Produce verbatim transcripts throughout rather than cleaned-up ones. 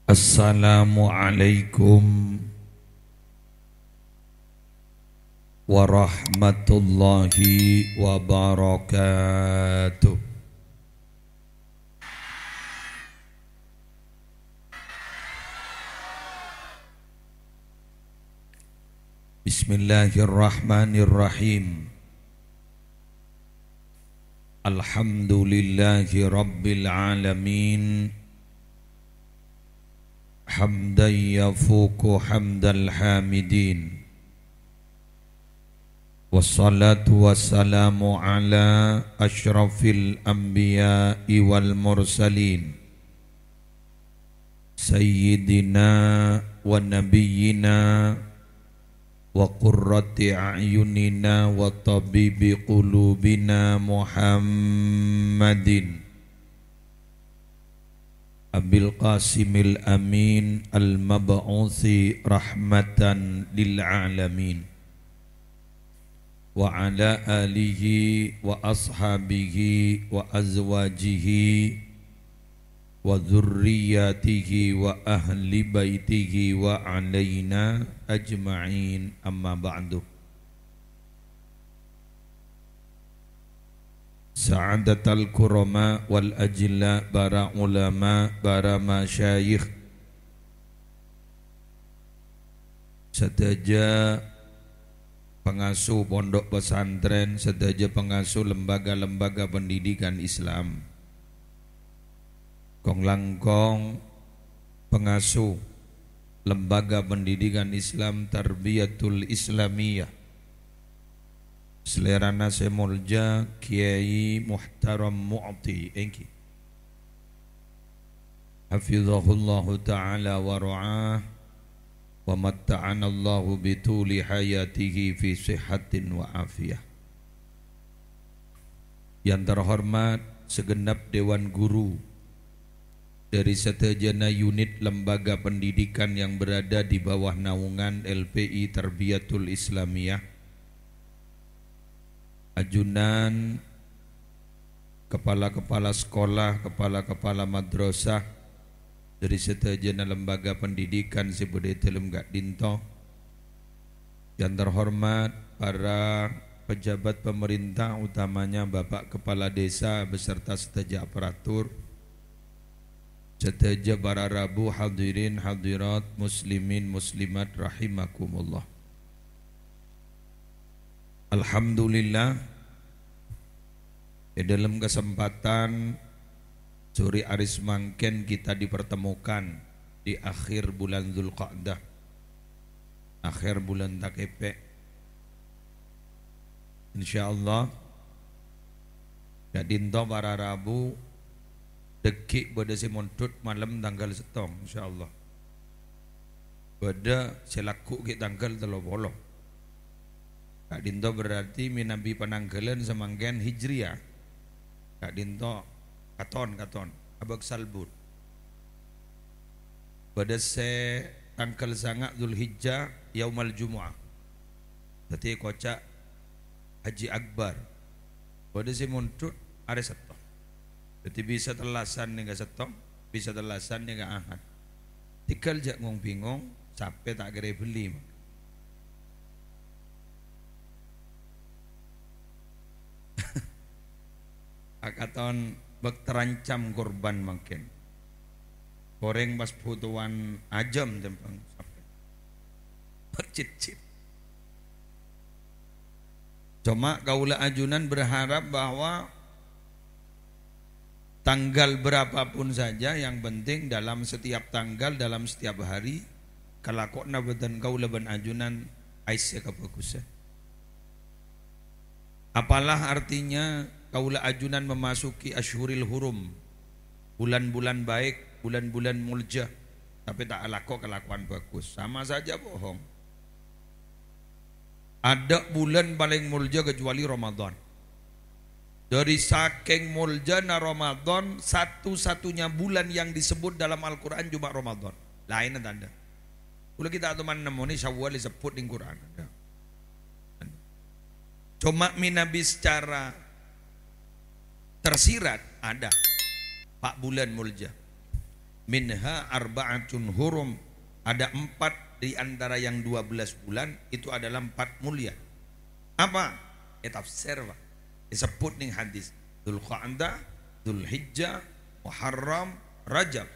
Assalamualaikum warahmatullahi wabarakatuh. Bismillahirrahmanirrahim. Alhamdulillahi rabbil alamin. Hamdan yafuqu hamdal hamidin. Wassalatu wassalamu ala asyrafil anbiya'i wal mursalin. Sayyidina wa nabiyyina wa qurrati a'yunina wa tabibi qulubina Muhammadin Abil Qasimil Amin al-mab'usi rahmatan lil alamin. Wa ala alihi wa ashabihi wa azwajihi wa dzurriyyatihi wa ahli baitihi wa alaina ajma'in, amma ba'du. Sa'adatal kurama wal ajilla, para ulama, para masyayikh, sadhâjâ pangasuh pondhuk pesantren, sadhâjâ pangasuh lembaga-lembaga pendidikan Islam, kong-langkong pangasuh Lembaga Pendidikan Islam Tarbiyatul Islamiyah, salèrana sè molja Kiai Muhtaram Mu'ti, èngghi. Hafizahullahu ta'ala wa ra'ah, wa matta'anallahu bituli hayatihi fi sihhatin wa afiyah. Yang terhormat segenap Dewan Guru dari sadhâjâna unit lembaga pendidikan yang berada di bawah naungan L P I Tarbiyatul Islamiyah, ajunan kepala-kepala sekolah, kepala-kepala madrasah, dari sadhâjâna lembaga pendidikan sè bâdâ è dâlem ka'dinto. Yang terhormat para pejabat pemerintah, utamanya Bapak Kepala Desa beserta sadhâjâ aparatur, sadhâjâ para rabu, hadirin hadirat, muslimin muslimat rahimakumullah. Alhamdulillah, è dâlem kasempadhân sore arè samangkèn kita dipertemukan di akhir bulan Dzulqa'dah, akhir bulân takèpè'. Insyaallah, ka'dinto para rabu, dhâggi' bâdâ sè mondhut malem tangghâl sèttong, insyaallah. Bâdâ sè lagghu' ghi' tangghâl tello polo. Ka'dinto berarti mènabi panangghâlân samangkèn Hijriyah. Ka'dinto katon, katon, abâk salbut. Bâdâ sè tangghâl sanga' Dzulhijjah, Yaumal Jumu'ah. Dhâddhi èkoca' Haji Akbar. Bâdâ sè mondhut arè Sèttong. Dhâddhi bisa tellasan nèng ka Sèttong, bisa tellasan nèng ka Ahad. Tèghâl jhâ' ngong-bingong, sapè ta' kèra èbelli. Akaton bâk terancam korban mangkèn. Orèng pas bhutowan ajâm tèmbhâng sapè. Percicit. Coma kaulâ ajunan berharap bahwa tanggal berapapun saja, yang penting dalam setiap tanggal, dalam setiap hari, kalakowanna bâdân kaulâ bân ajunan aèssè kabhâghusân. Apalah artinya kaulâ ajunan memasuki Asyhuril Hurum, bulan-bulan baik, bulan-bulan molja, tapè ta' alako kalakowan bhâghus? Sama saja bohong. Adâ' bulân palèng molja kecuali Ramadan. Dâri sakèng moljana Ramadan, satu-satunya bulan yang disebut dalam Al-Quran cuma Ramadan. Laènna tadâ'. Kaulâ ghi' ta' toman nemmonè Syawal èsebbhut nèng Quran. Adâ'. Coma mènabi secara tersirat, adâ'. Pa' bulân molja. Minha arba'atun hurum. Ada empat di antara yang dua belas bulan itu adalah empat mulia. Apa? Ètafsir, Pak. Èsebbhut neng hadis. Dzulqa'dah, Dzulhijjah, Muharram, Rajab.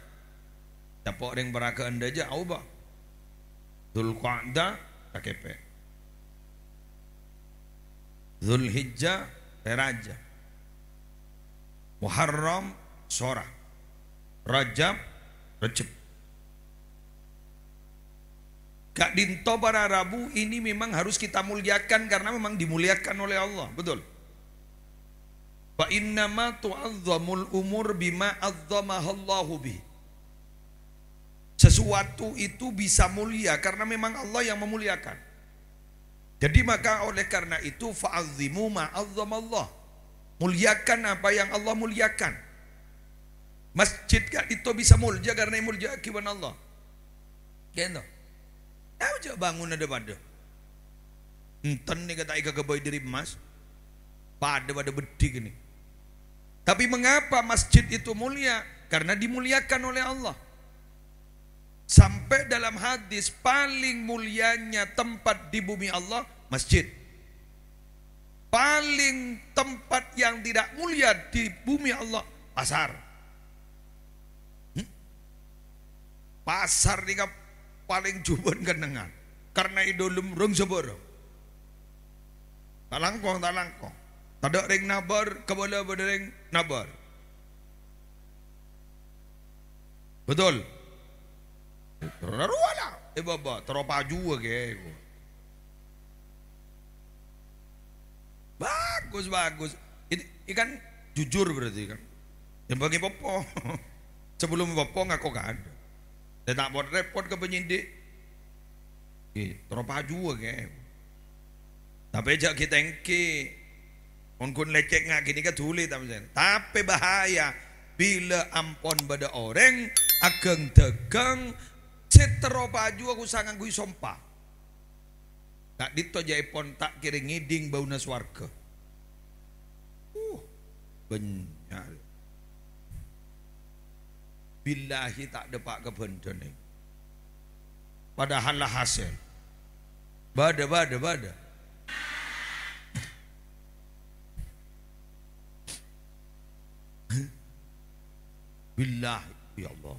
Capo' rèng paraghâ'ân dhâjâ, aoba. Dzulqa'dah, takèpè'. Dzulhijjah, rè rajâ. Muharram, sora. Rajab, Rejjeb. Ka'dinto para rabu ini memang harus kita muliakan karena memang dimuliakan oleh Allah, betul? Fa innama tu'azzamul umur bima azzamahallahu bih. Sesuatu itu bisa mulia karena memang Allah yang memuliakan. Jadi maka oleh karena itu, fa'azzimu ma azzamallah. Muliakan apa yang Allah muliakan. Masjid ka'dinto bisa molja karena èmolja'aghi bân Allah. Ghânto. Jhâ' bângon padâ-padâ. Enten nèka ta' èghâbây dâri emmas. Padâ-padâ beddhi kènè. Tapi mengapa masjid itu mulia? Karena dimuliakan oleh Allah. Sampai dalam hadis, paling mulianya tempat di bumi Allah, masjid. Paling tempat yang tidak mulia di bumi Allah, pasar. Hmm? Pasar nèka palèng jhubâ'ân kennengngan. Karena è dâlem rèng sabârâng. Ta' langkong, ta' langkong. Tadâ' rèng nabâr, kabâlâ bâdâ rèng nabâr. Betul? Rowa la. Eh, bâbâ, terro pajuwâ, ghi. Bagus, bagus. Ini, ini kan jujur berarti kan. Yang bagi popo. Sebelum popo ngaku kan. Dia tak buat repot ke penyidik. Ghi, terro pajuwâ, ghi. Tapè jhâ' ghi-tèngghi. Mon ghun lècèk nga' ghânèka dhuli, tapè, tapè bahaya bilâ ampon bâdâ orèng aghâng dhâghâng sè terro pajuwâ ghusa ngangghuy sompa. Ka'dinto jhâ' èpon ta' kèra ngèdhing bâuna sowarghâ. Uh, bânnya'. Billahi ta' dâpa' ka bhândhâna. Padahal la hasèl. Bâdâ, bâdâ, bâdâ. Billahi, ya Allah.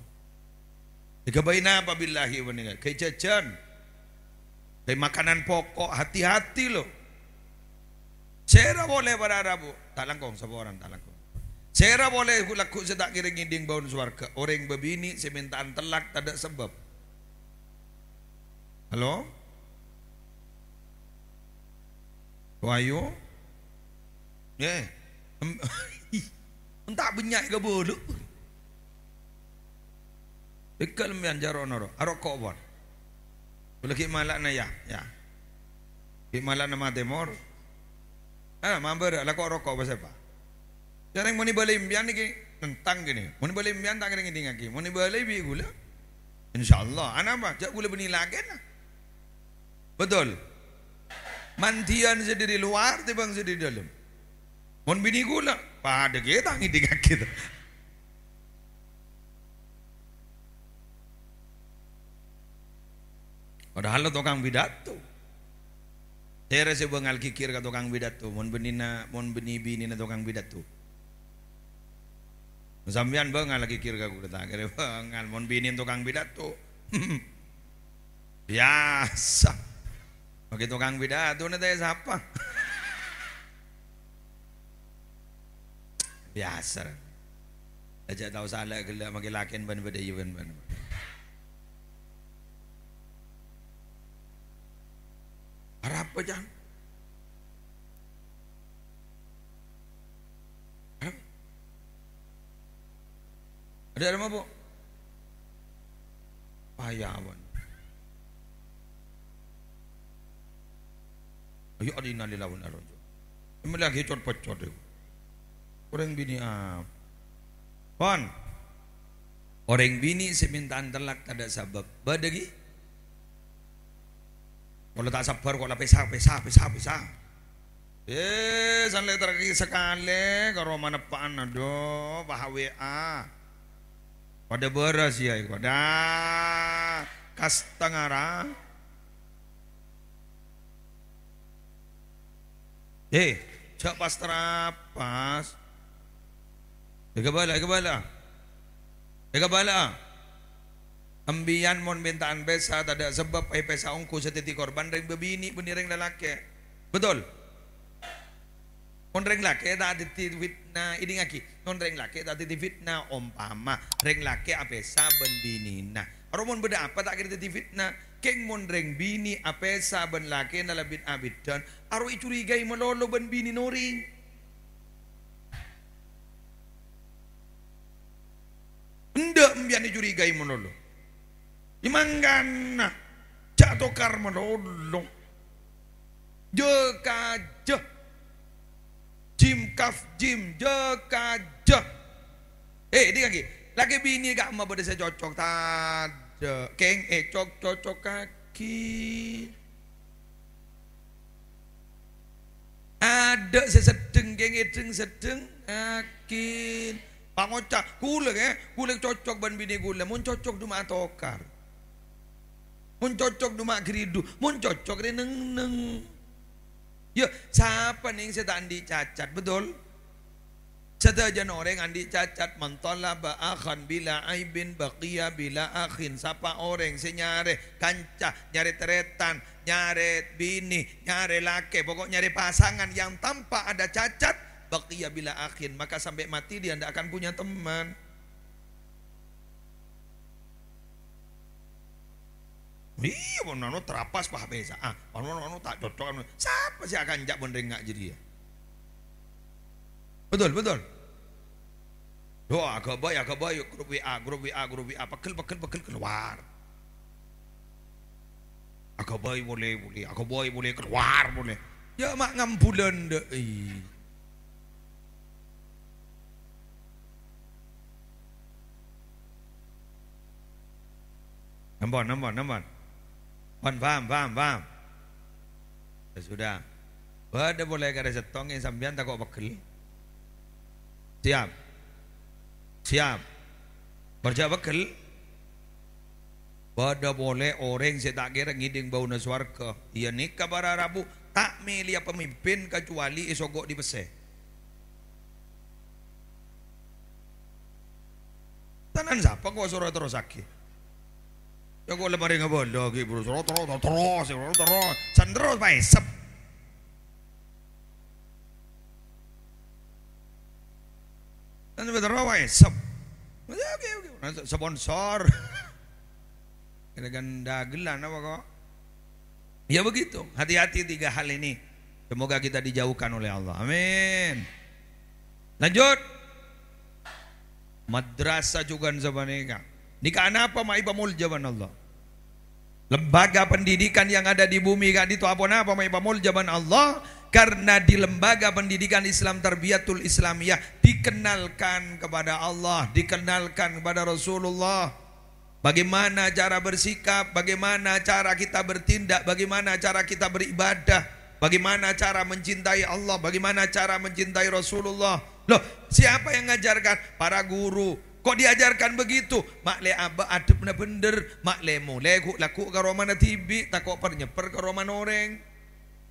Èghâbây napa billahi panèka? Ghâbây jhâjhân. Ghâbây makanan poko', hati-hati, lo. Sèra polè para rabu, ta' langkong, saporana ta' langkong. Sèra polè ghu-, lagghu' sè ta' kèra ngèdhing bâuna sowarghâ, orèng bâbinè' sè mènta'an tellak tadâ' sabâb. Halo? Wahyu? Eh, em-, enta' bânnya' ka bulu. Èghâl mèyan jhâ' ro'-noro', aroko' pon. Kaulâ ghi' mala'ana, ya, ya. Ghi' mala'ana matè mor. Ah, mambârâ, la ko' roko' pasèpa. Jhâreng mon èbâlâi empèyan nèka nentang kènè. Mon èbâlâi empèyan ta' kèra ngèdhingaghi. Mon èbâlâi bi' kaulâ. Insyaallah. Anapa? Jhâ' kaulâ bânnè lakèna. Betul. Mandiyân sè dâri lowar tèmbhâng sè dâri dâlem. Mon binè kaulâ, padâ ghi' ta' ngèdhingaghi. Padahal tokang pidato. Sèra sè bângal ghighir ka tokang pidato, mon bânnèna, mon bânnè binèna tokang pidato. Sampèyan bângal ghighir ka kaulâ, ta' kèra bângal, mon binèna tokang pidato. Biyasa. Maghi tokang pidatona ta' èsapa. Biyasa. Ajâ' tao sala ghellâ' maghi lakèn bân bâdâ iyâ bân, bân. Arapa, Cang? Arapa? Ada, ada apa, Bu? Payawan. Ayo, ada innalillahi wa inna ilaihi raji'un. Ini lagi cot-pecot itu. Orèng binè' apa? Pon. Orèng binè' sè mènta'an tellak tadâ' sabâb. Bâdâ ghi? Kaulâ ta' sabbhâr, kaulâ pèsa, pèsa, pèsa, pèsa. Eh, sanlè terraghi sakalè, karo maneppa'an, adhu, paha W A. Padâ bârâs, yâ, padâ kastengara. Eh, jhâ' pas-trapas. Èkabâlâ, èkabâlâ. Èkabâlâ. Embiyan mon menta'an pèsa, tadâ' sabâb èpèsa ongghu sè dhâddhi korban rèng bâbinè' bânnè rèng lalakè'. Betul? Mon rèng lakè' ta' dhâddhi fitna, èdingngaghi, mon rèng lakè' ta' dhâddhi fitna, ompama rèng lakè' apèsa bân binèna, aro mon bâdâ apa ta' kèra dhâddhi fitna. Kèng mon rèng binè' apèsa bân lakèna la bit-abidhân, aro ècurigai malolo bân binèna orèng. Endâ' embiyan ècurigai malolo. È mangkana, jhâ' tokar malolo. Jâ-kajâ. Jim kaf jim, jâ-kajâ. Eh, èdingngaghi. Lakè binè ka'emma bâdâ sè cocok, tadâ'. Kèng, eh, cok-, cocokaghi. Adâ' sè seddheng, kèng èddheng seddheng, yakin. Pangoca', "Ghulâ, eh, ghulâ cocok bân binè ghulâ." Mon cocok, duma' atokar. Mon cocok, duma' ghâridu. Mon cocok, rè neng-neng. Yâ, sapa nèng sè ta' andi' cacat, betul? Sadhâjâna orèng andi' cacat, "Man talaba akhan bila aibin baqiya bila akhin." Sapa orèng sè nyarè kanca, nyarè tarètan, nyarè binè, nyarè lakè, pokok nyarè pasangan yang tanpa ada cacat, baqiya bila akhin, maka sampai mati dia ndak akan punya teman. Iyâ, mon anu trapas, wah, bisa. Ah, mon anu, anu ta' cocok, anu. Sapa sè akan jhâ' mon rèng nga' jârèya? Betul, betul. Duh, aghâbây, aghâbây, grup W A, grup W A, grup W A, pegghel, pegghel, pegghel, keluar. Aghâbây polè, polè, aghâbây polè, keluar polè. Yâ, ma' ngambulân, dâ', iyâ. Ampon, ampon, ampon. Pon, paham, paham, paham. Ya sudah. Bâdâ polè karè sèttong, sampèyan tako' pegghel. Siap. Siap. Bârjâ pegghel. Bâdâ polè orèng sè ta' kèra ngèdhing bâuna sowarghâ. Iyâ nèka para rabu, ta' mèlèya pamimpin kacuali èsogok dipèssè. Tanan sapa kok soro terrosaghi? Ya kok la marè ngabâlâ ghi', Bro. Soro terros, terros, terros, terros. San terros paèsep. Kan terros paèsep. Ya, oke, oke. Nah, sponsor. Kira-kira dagelan apa kok? Ya begitu. Hati-hati tiga hal ini. Semoga kita dijauhkan oleh Allah. Amin. Lanjut. Madrasah jhughân sapanèka. Nèka anapa ma' èpamolja bân Allah? Lembaga pendidikan yang ada di bumi ka'dinto aponapa ma' èpamolja bân Allah? Karena di lembaga pendidikan Islam Tarbiyatul Islamiyah dikenalkan kepada Allah, dikenalkan kepada Rasulullah. Bagaimana cara bersikap, bagaimana cara kita bertindak, bagaimana cara kita beribadah, bagaimana cara mencintai Allah, bagaimana cara mencintai Rasulullah. Loh, siapa yang ngajarkan? Para guru. Kok diajarkan begitu? Ma' lè abâ' adhâbbhâ bhender, ma' lè molè ghu'-lagghu' ka romana dhibi', tako' per-nyèpper ka romana orèng.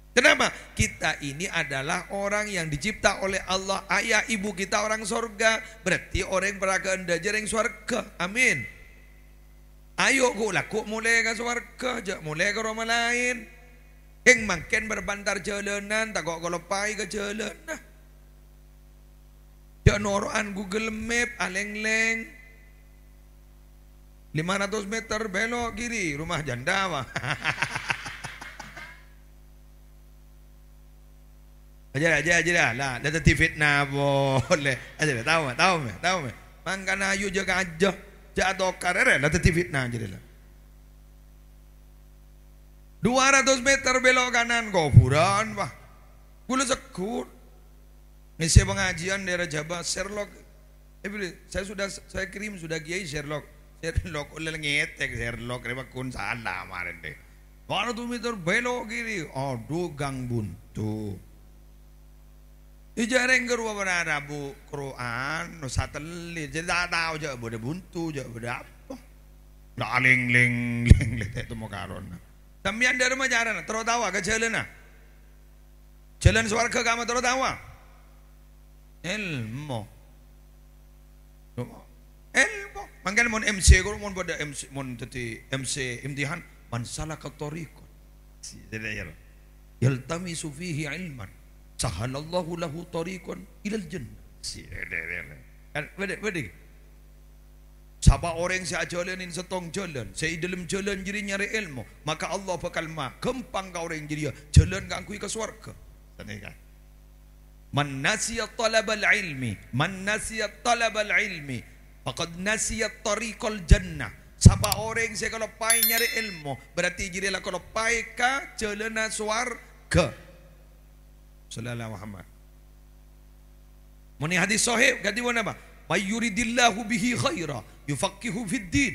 Kenapa? Kita ini adalah orang yang dicipta oleh Allah. Ayah ibu kita orang sorga. Berarti orèng paraghâ endâ' jârèya rèng sowarghâ. Amin. Ayo, ghu'-lagghu' molè ka sowarghâ, jhâ' molè ka roma laèn. Kèng mangkèn bâr-bântar jhâlânan, tako' kaloppaè ka jhâlânna. Jhâ' noro'an Google Map, alènglèng. Lima ratus meter belok kiri, rumah janda, wah. Ajâ, ajâ, ajâ, la, la dhâddhi fitna polè. Ajâ, tao, tao, tao. Mangkana ayo jâgâ ajâ, jhâ' atokar, èrè, la dhâddhi fitna, ajâ, la. Dua ratus meter belok kanan, kobhurân, wah. Kaulâ segghut. Ngèssè pangajiân daerah Jhâbâ, Sherlock. Eh, bilâ, saya sudah, saya kirim sudah Kiai Sherlock. Sherlock, ollè ngètèk Sherlock, rè pagghun sala marèn, deh. Dua ratus meter belok kiri. Aduh, gang buntu. Ijâ rèng ghâruwa para rabu Qur'an, no satelit, jâ' ta' tao jâ' bâdâ buntu, jâ' bâdâ apa. La lèng-lèng, lèng-lèng, ta' temmo karona. Sampèyan dâ'remma carana, terro taowa ka jhâlânna. Jhâlân sowarghâ ka'amma terro taowa. Èlmo. Èlmo. Mangkana mon M C, kok mon padâ M C, mon dhâddhi M C imtihan, "Man salaka thariqan." Si, dhâddhi, ya. "Yaltamisu fihi ilman, sahalallahu lahu thariqan ilal jannah." Si, dhâddhi, dhâddhi. Kan, bâdâ, bâdâ. Sapa orèng sè ajhâlânin sèttong jhâlân, sè è dhâlem jhâlân jârèya nyarè èlmo, maka Allah bhâkal maghâmpang ka orèng jârèya jhâlân kaangghuy ka sowarghâ. Sanèka. "Man nasiya talabal ilmi, man nasiya talabal ilmi, faqad nasiya thariqal jannah." Sapa orèng sè kaloppaè nyarè èlmo, berarti jârèya la kaloppaè ka jhâlânna sowarghâ. Shallallahu Muhammad. Mon è hadis sahih, kadhi ponapa? "May yuridillahu bihi khaira, yufaqqihhu fid din."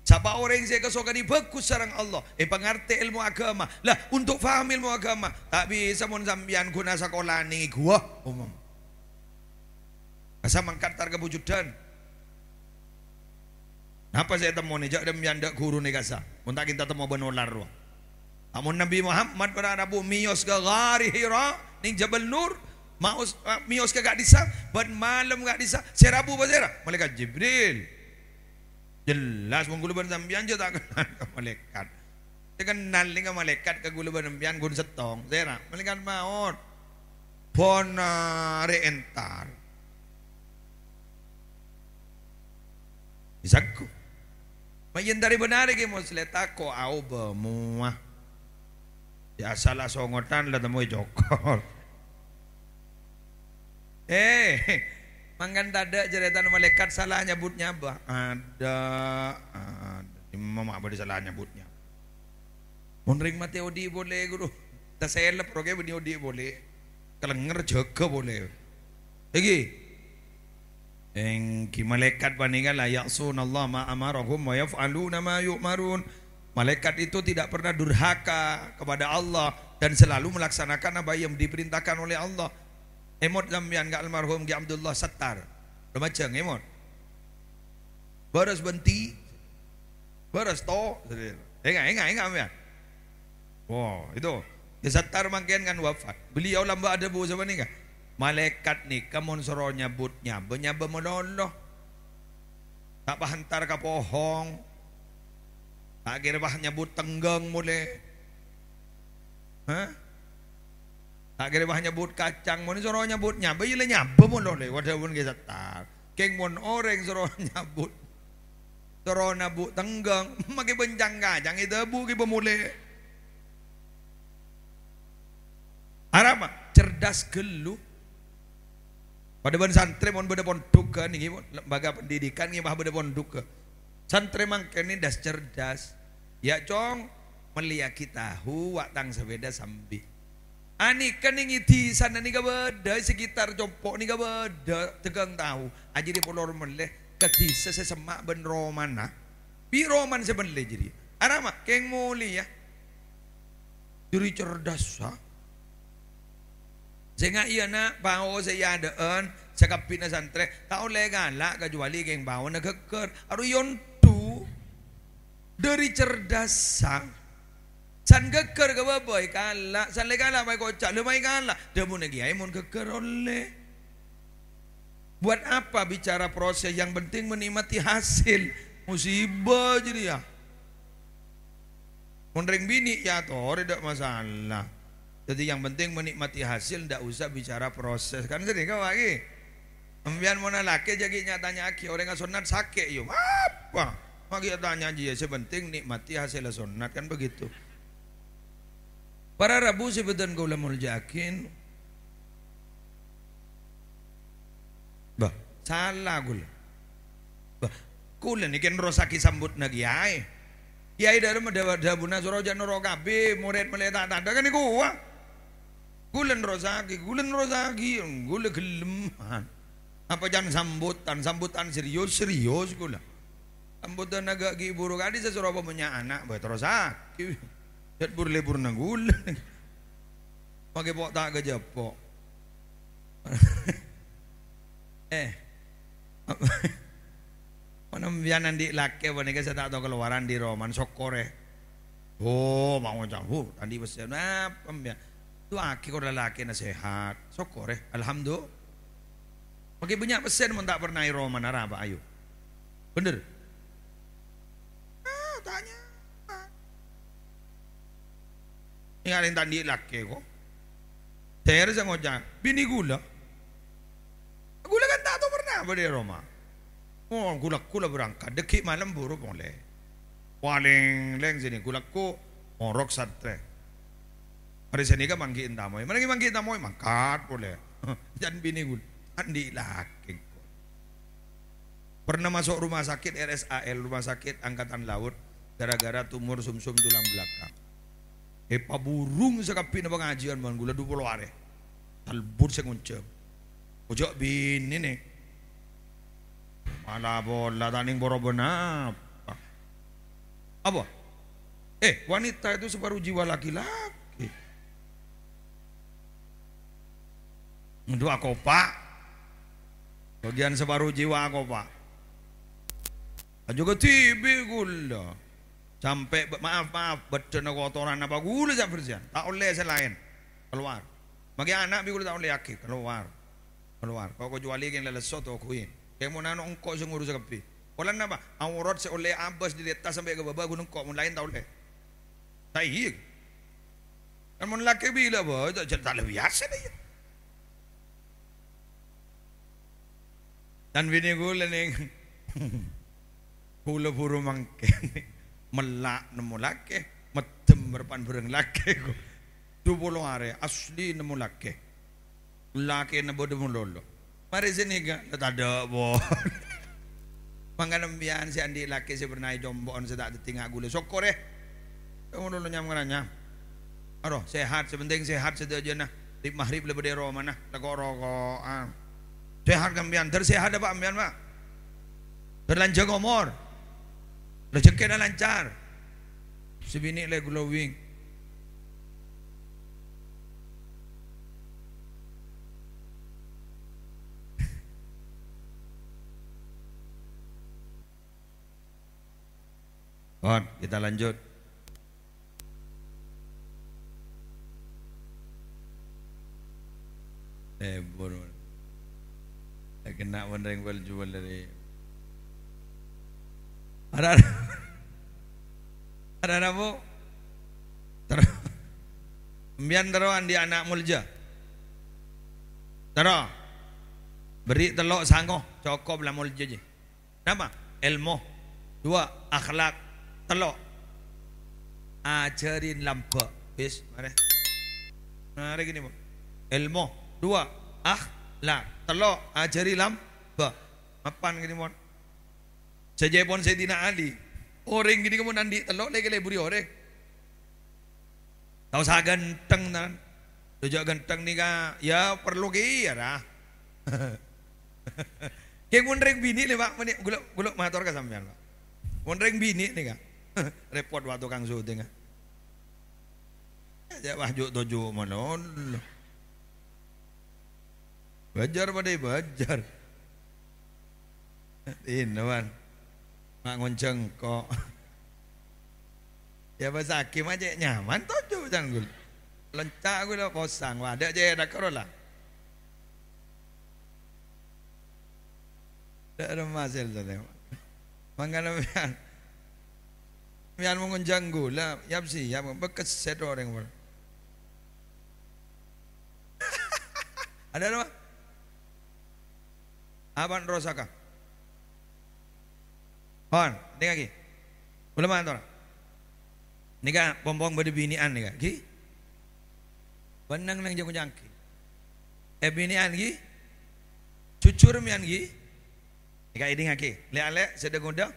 Sapa orèng sè èkasokanè bhâghus sareng Allah, èpangartè èlmo aghâma. Lah, untuk paham èlmo aghâma, ta' bisa mon sampèyan ghun asakola neng è ghuwâ, umum. Kassa mangkat entar ka Bujudân. Napa sè ètemmona? Jâ' dhâmmiyân dâ' ghuruna kassa. Mon ta' kènta temmo bân olar rowa. Amon Nabbhi Muhammad para rabu mèyos ka Ghari Hira neng Jabal Nur, maos-, mèyos ka ka'dhissa', bân malem ka'dhissa', sè rabu pasèra? Malaèkat Jibril. Jelas, mon ghulâ bân sampèyan jâ' ta' kennal ka malaèkat. Sè kennal nèka malaèkat ka ghulâ bân sampèyan ghun sèttong. Sèra? Malaèkat maot. Bân arè entar. Èsaghu. Ma' èntarè bân arè Kè Musleh tako' aobâ mowa. Yâ, sala songotan la temmo è cokor. Eh, mangkana tadâ' carètana malaèkat sala nyebut nyabâ. Adâ', adâ'. Dimma ma' bâdâ sala nyebut nyabâ. Mon rèng matè odi' polè, ghuru. Tasèlep rowa kè bânnè odi' polè. Kalènger jâgâ polè. Èngghi. Èngghi malaèkat panèka la ya'shunallaha ma amarahum wa yaf'aluna ma yu'marun. Malaikat itu tidak pernah durhaka kepada Allah dan selalu melaksanakan apa yang diperintahkan oleh Allah. Èmot sampèyan ka almarhum Kè Abdullah Sattar. Lumajâng, èmot. Bârâs bhânti. Bârâs to. Enga', enga', enga' sampèyan. Wow, itu. Kè Sattar mangkèn kan wafat. Beliau lambâ' adhâbu sapanèka, "Malaèkat nèka mon soro nyebut nyabâ, nyabâ malolo. Ta' pas entar ka pohong. Ta' kèra pas nyebut tengghâng molè. Hah? Ta' kèra pas nyebut kacang. Mon soro nyebut nyabâ, yâ la nyabâ malolo." Wadhâbun Kè Sattar. Kèng mon orèng soro nyebut Soro nyebut tengghâng, makè bân cang-kacang èdhâbu ghibâ molè. Arapa? Cerdas ghâllu. Padâ bân santrè mon bâdâ pondhugghâ nèngghi, lembaga pendidikan nèngghi pas bâdâ pondhugghâ. Santrè mangkèn nèka das cerdas. "Yâ', Cong, mellèyaghi tahu, wa' tang sapèda sambi." Anèka nèng è dhisana nèka bâdâ, è sekitar compo' nèka bâdâ dâgâng tahu. Ajârèya polo mellè ka dhisa sè semma' bân romana. Bi' romana sè mellè jârèya. Arapa? Kèng molèya. Jârèya cerdassa. Sènga' iyâ, na', pao sè è adâ'ân, sakabbhina santrè, ta' ollè kala' kajhâbhâli kèng paona ghâggâr. Arowa èyondu. Dâri cerdassa. San ghâggâr ka bâbâ èkala', san la èkala' ma' èkoca', la ma' èkala'. Dhâbuna kèyaè mon ghâggâr ollè. Buat apa bicara proses, yang penting menikmati hasil. Musibah jârèya. Mon rèng binè' èyatorè, ta' masalah. Jadi yang penting menikmati hasil, ndak usah bicara proses. Kan sering kan, Pak, ghi? Sampèyan mon alakè jâ' ghi' nya-tanya'aghi orèng asonnat sakè', yo. Apa? Ma' ghi' tanya jiyâ, sè penting nikmati hasil asonnat, kan begitu. Para rabu sè bhâdhân kaulâ molja'aghi. Bâh, sala kaulâ. Bâh, kaulâ nèka nerrossaghi sambhutna kèyaè. Kèyaè dârâ madhâ-, dhâbuna soro jâ' noro' kabbhi, morèd mellè ta' tadâ' kan nèko, wa. Kaulâ nerrossaghi, kaulâ nerrossaghi, kaulâ ghellem. Apa can sambhutan, sambhutan serius, serius kaulâ. Sambhutan agak ghi' buru kadi sè soro pabânnya' ana', bâh, terrossaghi. Jâ' bur-lebbhurna kaulâ. Makè po' ta' ghâjâ po'. Eh. Mon sampèyan andi' lakè panèka sè ta' tao kalowaran dâri romana, sokkorè. Oh, mau ngoca', "Huh, andi' pèssè." Napa sampèyan? Du'aaghi kor lalakèna sehat. Sokkorè. Alhamdulillah. Maghi bânnya' pèssè mon ta' pernah è romana, arapa, ayo? Bhender? Ah, tanya. Nèng arèng ta' andi' lakè, ko'. Terros sè ngoca', "Binè ghulâ." Ghulâ kan ta' tao pernah bâdâ è roma. Oh, ghulâ-ghulâ berangkat, dâggi' malem buru polè. Palèng lèng sènè ghulâ-ghulâ morok santrè. Arè sènè ka mangghi' entamoy. Mangghi' mangghi' entamoy, mangkat polè. Jân binè ghulâ. Andi' lakè. Pernah masuk rumah sakit R S A L, rumah sakit angkatan laut, gara-gara tumor sumsum tulang belakang. Èpaburung sakabbhiyânna pangajiyân, mon ghulâ du polo arè. Talbut sè ngonjhâng. Ojâ' binèna. Mala pola ta' nèng boro bânapa. Apa? Eh, wanita itu separuh jiwa laki-laki. Dua kopa'. Bagian separuh jiwa kopa'. Ajuga dhibi' ghulâ. Sampè', maaf, maaf, bâddhâna kotoran apa ghulâ sè bersèyan. Ta' ollè sè laèn. Kalowar. Maghi ana' bi' ghulâ ta' ollèyaghi. Kalowar. Kalowar. Ko-, kecuali kèng lalesso toguwi. Kèng mon anu engko' sè ngurus kabbhi. Polana napa? Aurat sè ollè abâs dâri attas sampè' ka bâbâ ghun engko', mon laèn ta' ollè. Ta' iyâ. Kan mon lakè bilâ, bâ, ta', ta' la biyasa dâ iyâ. Tan binè ghulâ nèng. Ghulâ buru mangkèn. Mella' nemmo lakè, meddem repan bhâreng lakè. Du polo arè, asli nemmo lakè. Lakèna bâdâ malolo. Marè sènè, Ka'. La tadâ', pon. Mangkana sampèyan sè andi' lakè sè pernah ècompo'on sè ta' dhâddhi nga' ghulâ. Sokkorè. Kamu dulu nyam-ngaranyam. Aro, sehat, sè penting sehat sadhâjâna. Rib-maghrib la bâdâ è romana, la ko'-roko'an. Sehat sampèyan, dâr sehat apa sampèyan, Pak? Dâr lanjhâng omor. Rejhekkèna lancar. Sè binè' la glowing. Bon, kita lanjut. Eh, buru. Eh, kena' mon rèng bal-jubal dâri. Ada, ada, ada, Bu? Terro. Sampèyan terro andi' ana' molja. Terro. Bâri' tello' sango, cokop la molja jiyâ. Napa? Èlmo. Dua, akhlak. Tello', ajhâri lambâ'. Wis, marè. Marè gini, Bu. Èlmo. Dua, akhlak. Tello', ajhâri lambâ'. Mapan gini, mon. Sajâ pon Sayyidina Ali. Orèng gini mon andi' tello', lè-, kaleburi orèng. Ta' osa ghântheng, tan. Jhâ' ghântheng nèka, ya, parlo kèya, ra. Kèng mon rèng binè' lè, Pak, mènè ghulâ, ghulâ mator ka sampèyan, Pak. Mon rèng binè' nèka, rèpot, Pak, tokang syuting, ah. Jhâ', wah, jhâ' toju' malolo. Bâjâr padâ bâjâr. Ino, Wan. Ma' ngonjhâng ko'. Ya, pas hakim aja nyaman toju' can ghulâ. Lenca' ghulâ posang, wadâ' cè' takoro la. Dâ' remma sel tadi. Mangkana mèyan. Mèyan mon ngonjhâng ghulâ, yap-siyap, bekesset orèng, Wan. Ada apa? Apa rosaka? Hon, dingngaghi. Ghulâ mator. Nèka pong-pong bâdâ binè'an nèka, ghi? Bânnang nang jhâng-jhâng ghi. Eh, binè'an ghi? Jujur mèyan ghi? Nèka èdingngaghi. Lè'-alè' sè dâ-ngodâ.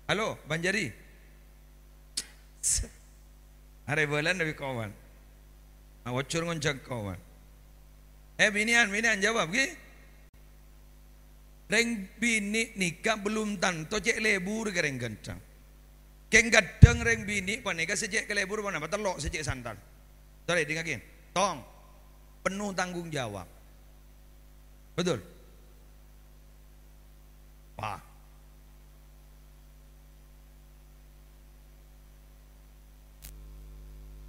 Halo, Banjari. Arè bâlân bi' kowan. Awojur ngonjhâng kowan. Eh, binè'an, binè'an, jawab, ghi? Rèng binè' nèka belum tanto cè' lebur ka rèng ghântheng. Kèng ghâddhâng rèng binè' panèka sè cè' kalebur ponapa tello' sè cè' santan. Torè, dingngaghi. Tong. Penuh tanggung jawab. Betul? Wah.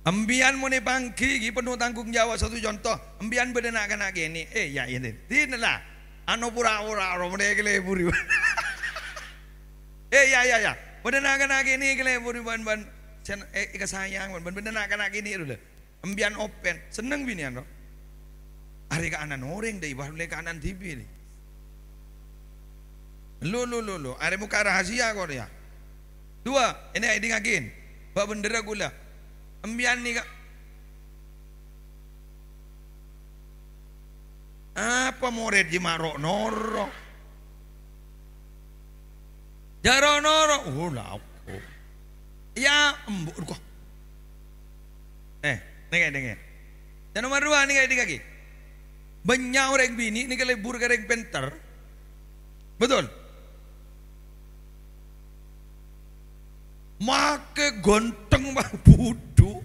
Embiyan mon èpangghi, ghi, penuh tanggung jawab. Satu contoh, embiyan bâdâ na'-kana' kènè'. Eh, ya, ini. Dinala. Ano pura-pura, ro, mene kalebur. Eh, ya, ya, ya. Bâdâ na'-kana' kènè' kalebur bân, bân, sen, eh, kasayang, bân, bân, bâdâ na'-kana' kènè' ro, la. Embiyan open, senneng binèyan, ro. Arè kaanan orèng, dâi, wah, lè kaanan dhibi', nè. Lo, lo, lo, lo. Arè mokka' rahasia, kok, ya. Dua, ini èdingngaghi. Bâ' bhendherra ghulâ. Embiyan nèka. Apa morèd jiyâ ma' ro'-noro'? Jhâ' ro'-noro'. Oh, la, oh. Ya, embu', kok. Eh, nèka, nèka. Yang nomor dua, nèka, nèka, ghi. Bânnya' orèng binè' nèka lebur ka orèng pènter. Betul? Make ganteng, Pak, budhu.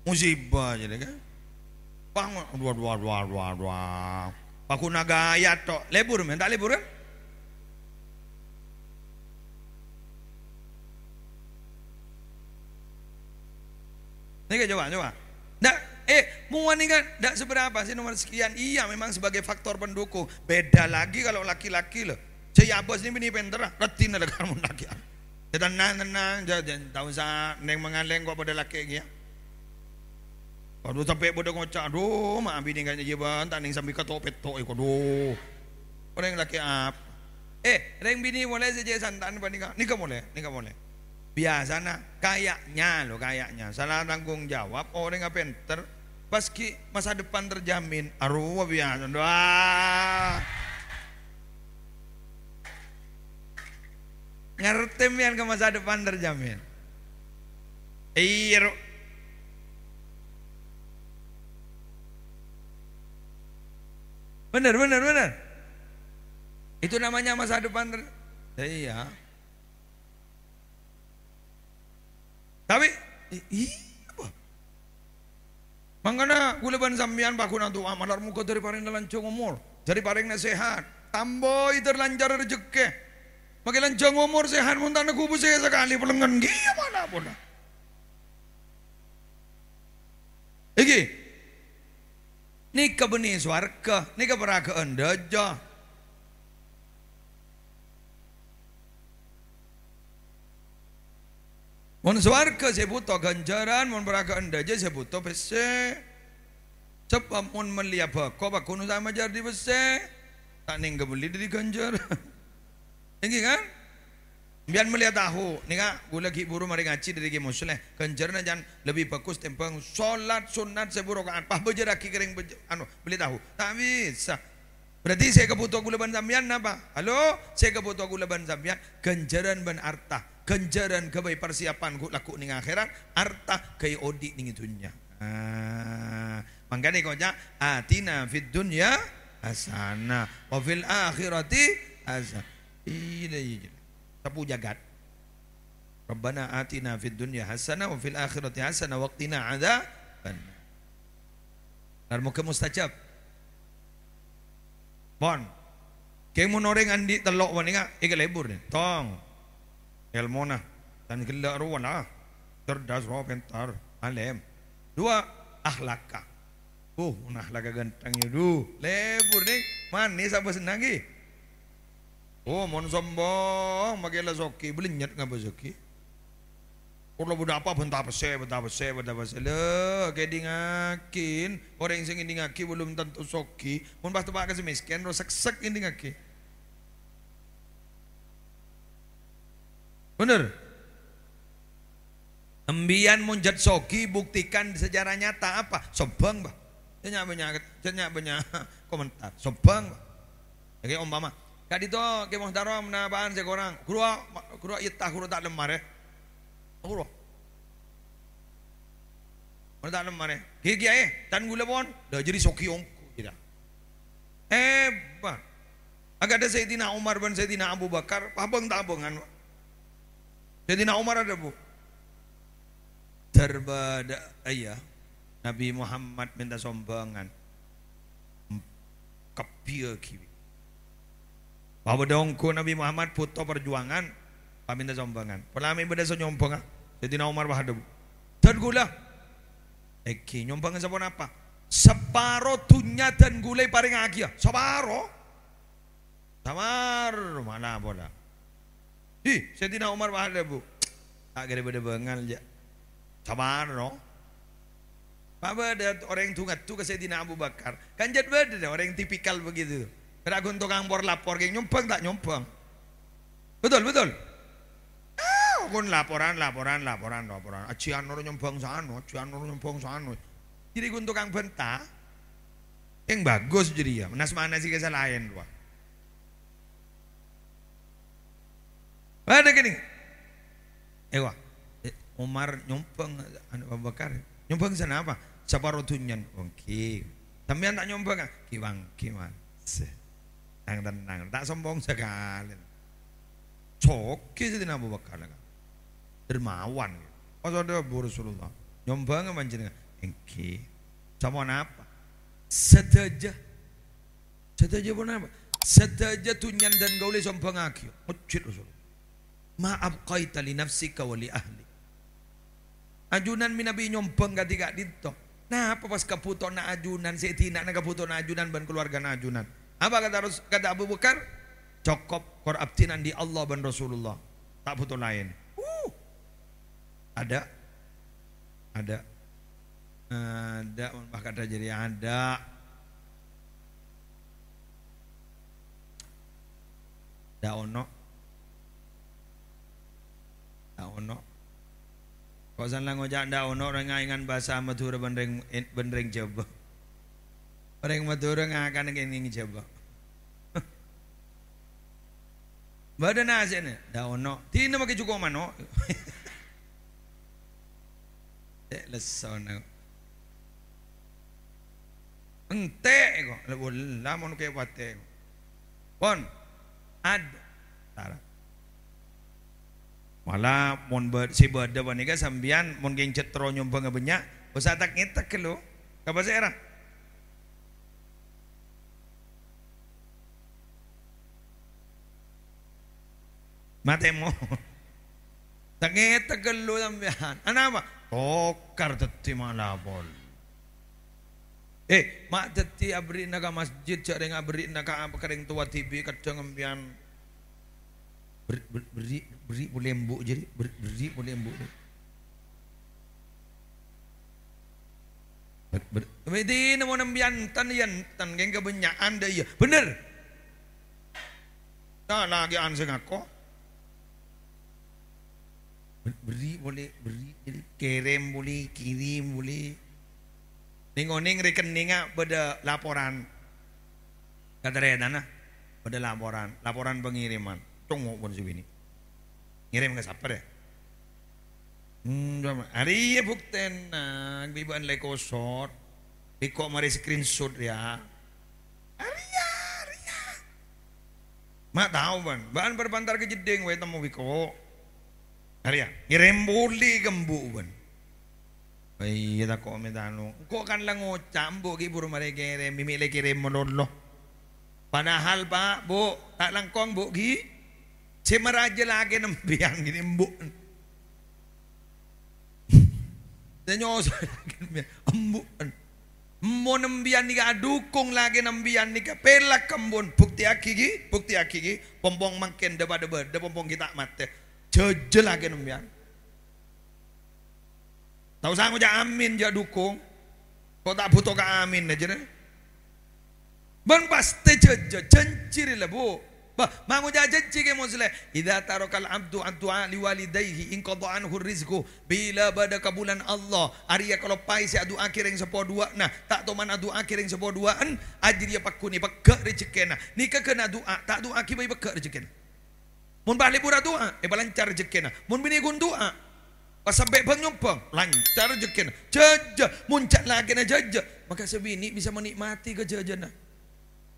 Musibah jadi, kan? Pang, dua, dua, dua, dua, dua. Pakuna gaya tok. Lebur, men? Ta' lebur, kan? Nèka, coba, coba. Ndak, eh, mowa nèka ndak seberapa sih nomor sekian. Iya, memang sebagai faktor pendukung. Beda lagi kalau laki-laki, loh. Sè èabâs nè binè pènter, raddhinna la karamon laki. Ya, tenang, tenang, ja-, ja-, ta' osa neng-mangaleng kok padâ lakè' kèya. Waduh, sampè' bâdâ ngoca', "Adhu, ma' abinè kanya jiyâ bân, ta' neng sambi kato'-petto'è, kodhu." Orèng lakè' apa? Eh, rèng binè' molè sè jhâ' santa'an panèka. Nèka molè, nèka molè. Biyasana, kayaknya, lo, kayaknya. Sala tanggung jawab, orèngnga pènter, pas ghi' masa depan terjamin. Arowa biyasa. Wah. Ngartè sampèyan ka masa depan terjamin? Iyâ, ro. Bener, bener, bener. Itu namanya masa depan ter-, iya. Tapè, i-, iyâ, Pak. Mangkana ghulâ bân sampèyan paghun adu'a, malar moghâ dâri parèngna lanjhâng omor, dâri parèngna sehat, tambâi dâr lancar rejhekkè. Make lanjhâng omor, sehat, mon ta' neggu' pèssè sakalè, pelengngen kèya mala pola. Èngghi. Nèka bânnè sowarghâ, nèka paraghâ'ân dâjâ. Mon sowarghâ sè bhuto ghânjhârân, mon paraghâ'ân dâjâ sè bhuto pèssè. Sabâb mon mellèya bhâko, paghun osa majâr dhi' pèssè, ta' nèng ghâbellè dâri ghânjhârân. Èngghi, kan? Sampèyan mellèya tahu, nèka ghulâ ghi' bhuru marè ngajhi dâri Kè Musleh. Ghânjhârânna jhân lebbi bhâghus tèmbhâng solat sunnat sèbu raka'at. Pas bâjârraghi ka rèng bâj-, anu, mellè tahu. Ta' bisa. Berarti sè èkabhuto ghulâ bân sampèyan napa? Halo? Sè èkabhuto ghulâ bân sampèyan, ghânjhârân bân arta. Ghânjhârân ghâbây parsiyapan ghu-, lagghu' nèng akhèrat, arta ghâbây odi' nèng dhunnya. Ah, mangkana èkoca', "Atina fid dunya hasanah, wa fil akhirati hasanah." Iyâ, iyâ, iyâ. Sapu jagat. "Rabbana atina fid dunya hasanah wa fil akhirati hasanah wa qina adzabannar." Nar moghâ mustajab. Pon. Kèng mon orèng andi' tello' panèka, èkalebur, nè. Tong. Èlmona. Tan ghellâ' rowa la. Cerdas, rowa pènter. Alèm. Dua, akhlakka. Uh, mon akhlakka ghântheng, yâ, du. Lebur, nè. Manès apa sennang, ghi? Oh, mon sombong, make la soghi, bâlânnyet ngabâ soghi. Kaulâ bâdâ apa bânta pèssè, bânta pèssè, bânta pèssè. Lè, kèdingngaghi, orèng sè ngèdingngaghi belum tentu soghi. Mon pas teppa' ka sè mèskèn, ro seksek ngèdingngaghi. Bener? Embiyan mon jhât soghi, buktikan secara nyata apa? Sombong, Pak. Jhâ' nya-bânnya', jhâ' nya-bânnya' komentar. Sombong, Pak. Oke, umpama, "Ka'dinto, Kè Muhtarom, napa'an sè korang?" "Ghuru, ghuru, iyâ ta, ghuru, ta' lem marè." "Ghuru, ta' lem marè." "Ghi, Kèyaè, tan ghulâ pon." Lah, jârèya soghi ongghu, jârèya. Hebat. Aghâdhâ Sayyidina Umar bân Sayyidina Abu Bakar, pabâng-tabângan, Pak. Sayyidina Umar adhâbu, "Dârbâ dâ', iyâ, Nabi Muhammad mènta sombângan. Kabbhiyâghi." Bâdâ ongghu Nabi Muhammad bhuto parjuwângan, pamènta sombhângan. Pola mè' bâdâ sè nyombhângnga, Sayyidina Umar pas adhâbu, "Dân ghulâ." "Èngghi, nyombhângnga saponapa?" "Saparo dhunnya dân ghulâ èparèngaghiyâ." "Saparo?" "Saparo, mala pola." Hi, Sayyidina Umar pas adhâbu, "Ta' kèra bâdâ bângal, jâ'. Saparo." Pas bâdâ orèng du-ngadu ka Sayyidina Abu Bakar. Kan jhât bâdâ dâ orèng tipikal begitu. Kèra ghun tokang por-lapor, kèng nyombhâng ta' nyombhâng. Betul, betul. Ah, ghun laporan, laporan, laporan, laporan. Ajiyân noro nyombhâng sano, ajiyân noro nyombhâng sano. Jârèya ghun tokang bhânta. Yang bagus jârèya, nas-manasi ka sè laèn, wah. Bâdâ kènè'. Eh, wah. Eh, Umar nyombhâng, anu, Abu Bakar. "Nyombhâng sanapa?" "Saparo dhunnya." "Èngghi." "Sampèyan ta' nyombhâng, ah?" "Èngghi, èngghi, Mas." Tenang, tenang. Ta' sombong sakalè. Soghi Sayyidina Abu Bakar, kan. Dermawan. Pas adhâbu Rasulullah, "Nyombhângnga panjhennengngan?" "Èngghi." "Saponapa?" "Sadhâjâ." "Sadhâjâ ponapa?" "Sadhâjâ dhunnya dân kaulâ èsombhângngaghi." Mojhid Rasul. "Ma abqaita li nafsika wa li ahli." Ajunan mènabi nyombhâng kadhi ka'dinto. Napa pas kabhutowanna ajunan, sè èdina'na kabhutowanna ajunan bân kalowargana ajunan? Apa kata Ras-, kata Abu Bakar? "Cokop, kor abdhina andi' Allah bân Rasulullah. Ta' bhuto laèn." Uh. Ada? Ada? Ada, mon pas kadhâ' jârèya ada. Ndak ono. Ndak ono. Kok san la ngoca' ndak ono, rèng ngaèngan bhâsa Madhurâ bân rèng, bân rèng Jhâbâ. Orèng Madhurâ ngakan kènèng Jhâbâ. Bâdâ nasè'na? Ndak ono. Dinah makè jhuko' mano'. Cè' lessona. Entè' kok. La, la mon kè patè. Pon. Ad-, tara. Mala mon bâ-, sè bâdâ panèka sampèyan mon kèng cètro nyombhângnga bânnya', osa tak-ngètèk ghâllu. Ka pasèra? Matè mo. Tak-ngètèk ghâllu sampèyan. Anapa? Tokar dhâddhi malapol. Eh, ma' dhâddhi aberri'na ka masjid, jhâ' rèng aberri'na ka, ka rèng towa dhibi', kadhâng sampèyan ber-, ber-, berri', berri' polè embu' jârèya, ber-, berri' polè embu'. Ber-, ber-, bhâdhina mon embiyan enten, yâ enten, kèng kabânnya'an dâ' iyâ. Bhender. Ta' lakè'an sè ngako. Ber-, berri' polè, berri' polè, kèrèm polè, kèrèm polè. Nèng-onèng rèkennèngnga bâdâ laporan. Katarètanna bâdâ laporan, laporan pangèrèman. Congngo' pon sè binè'. Ngèrèm ka sapa, rè? Hmm, arèya buktèna, bi' bâ'na la èkosot. Bi' engko' marè screenshot, yâ. Arèya, arèya. Ma' tao, bân. Bâ'na bâr-bântar ka jeddhing, wè, temmo bi' engko'. Arèya, ngèrèm polè ka embu', bân. Iyâ, tako' mè' tano. Engko' kan la ngoca', embu' ghi' buru marè kèrèm, mè' la èkèrèm malolo. Padahal, Pa', Bu', ta' langkong, Bu', ghi'. Sè marajâ lakèna embiyan ghi' embu'. Sè nyoso lakèna embiyan, embu'. Mon embiyan nèka adukung lakèna embiyan nèka, pèlak ka embu'en, buktèyaghi, ghi', buktèyaghi, ghi'. Pong-pong mangkèn dâ-padâ bâdâ, pong-pong ghi' ta' matè. Jâjâ lakèna embiyan. Ta' osa ngoca' amin, jâ' dukung. Ko' ta' bhuto ka amin, jârèya. Bân pastè jâjâ, jhânjhi rè la, Bu'. Bâh, ma' ngoca' jhânjhi Kè Musleh, "Idza tarakal abdu addu'a li walidaihi inqadha anhu rizqu." Bilâ bâdâ kabulâna Allah, arèya kaloppaè sè adu'aaghi rèng seppo duwâ'na, ta' toman adu'aaghi rèng seppo duwâ'en, ajârèya pagghun èpegghâ' rejekkèna. Nèka ghân adu'a, ta' du'aaghi bhâi pegghâ' rejekkèna. Mon pas lebur adu'a, èpalancar rejekkèna. Mon binè ghun du'a, pas sampè' bâng-nyombâng, lancar rejekkèna. Jâjâ, mon jâ' lakèna jâjâ, maka sè binè' bisa menikmati kajâjâna.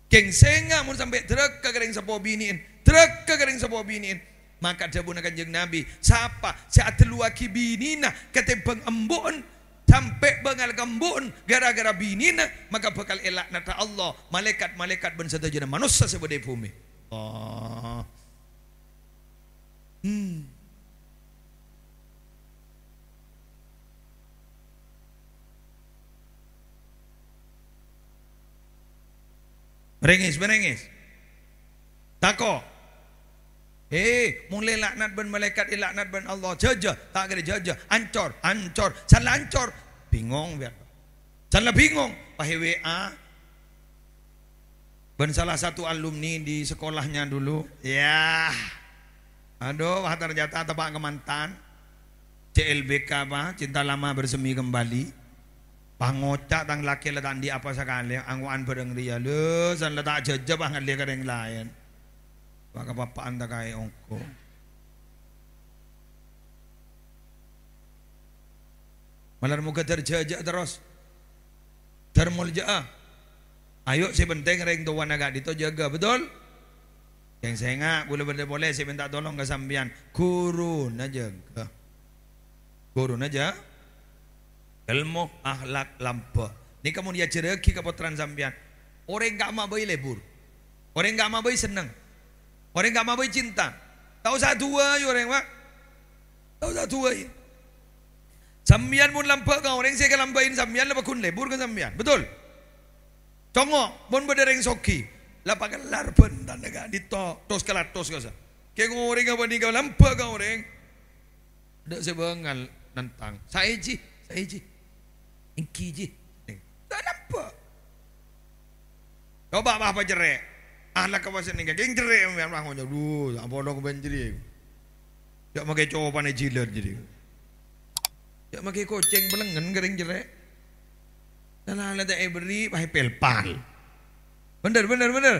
Kèng sènga' mon sampè' dârâkka ka rèng seppo binè'en, dârâkka ka rèng seppo binè'en. Maka dhâbuna Kanjeng Nabi, sapa sè adâlluwaghi binèna katèmbhâng embu'en, sampè' bângal ka embu'en ghârâ-ghârâ binèna, maka bhâkal èlaknata Allah, malaèkat-malaèkat bân sadhâjâna manossa sè bâdâ è bhumè. Allah. Hmm. Merengis, merengis. Tako'. He, molaè laknat bân malaèkat, èlaknat bân Allah. Jhâjâ, ta' kèra jhâjâ. Ancor, ancor. San la ancor. Bingung, biar. San la bingung. Pas è W A. Bân salah satu alumni di sekolahnya dulu. Yah. Adu, wah, ternyata teppa' ka mantan. C L B K apa? Cinta lama bersemi kembali. Pas ngoca' tang lakè la ta' andi' apa sakalè, ango'an bhâreng rèya. Lho, san la ta' jhâjâ pas ngallè ka rèng laèn. Wah, kapappa'an ta' kaè ongghu. Malar moghâ dhâr jhâjâ terros. Dhâr moljâ'â. Ayo, sè pentèng rèng towana ka'dinto jâgâ, betul? Kèng sènga', kaulâ bâdâ polè sè mènta tolong ka sampèyan. Ghuruna jâgâ. Ghuruna jâ-, èlmo, akhlak, lambâ'. Nèka mon èajhârraghi ka pottrana sampèyan. Orèng ka'imma bhâi lebur. Orèng ka'imma bhâi senneng. Orèng ka'imma bhâi cinta. Ta' osa aduwâi orèng, Pak. Ta' osa aduwâi. Sampèyan mon lambâ' ka orèng sè èkalambâ'in sampèyan la pagghun lebur ka sampèyan. Betul? Congo', mon bâdâ rèng soghi, la pakellar bhântana ka'dinto, tos-kalatos kassa'. Kèng orèng apa nèka lambâ' ka orèng? Tadâ' sè bângal nantang. Saè, Ji, saè, Ji. Èngghi, Ji. Ta' lambâ'. Coba, Pak, apa cerrè'? Ah, la ka pas nèka, kèng cerrè', mèyan, Pak, ngoca', "Duh, apolong bân jârèya." Jâ' makè copana jilât jârèya. Jâ' makè kocèng pelengngen ka rèng cerrè'. Lalala ta' èberri', pas èpèlpal. Bhender, bhender, bhender.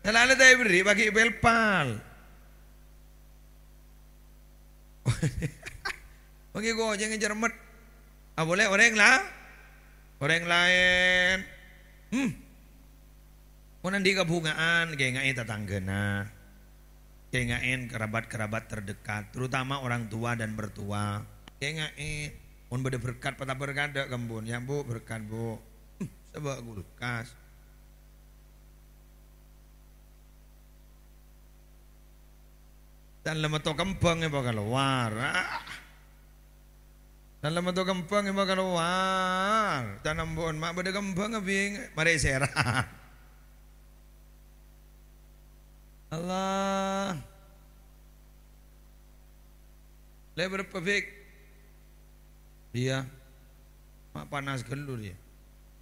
Lalala ta' èberri', pas èpèlpal. Makè kocèng cermet. Ah, polè orèng la-, orèng laèn. Hmm. Mon andi' kabhunga'an, kaènga'è tatangghâna. Kaènga'è kerabat-kerabat terdekat, terutama orang tua dan mertua. Kaènga'è, mon bâdâ berkat, pataber kadâ' ka embu'en, "Ya, Bu, berkat, Bu." Hmm, sabâ' kulkas. Tan la metto kembhâng èpakalowar. Ah. Tan la metto kembhâng èpakalowar. Tan embu'en ma' bâdâ kembhângnga, Bing. Marè sèra. Allah. Lè bârâmpa, Bik? Iyâ. Ma' panas ghâllu rèya.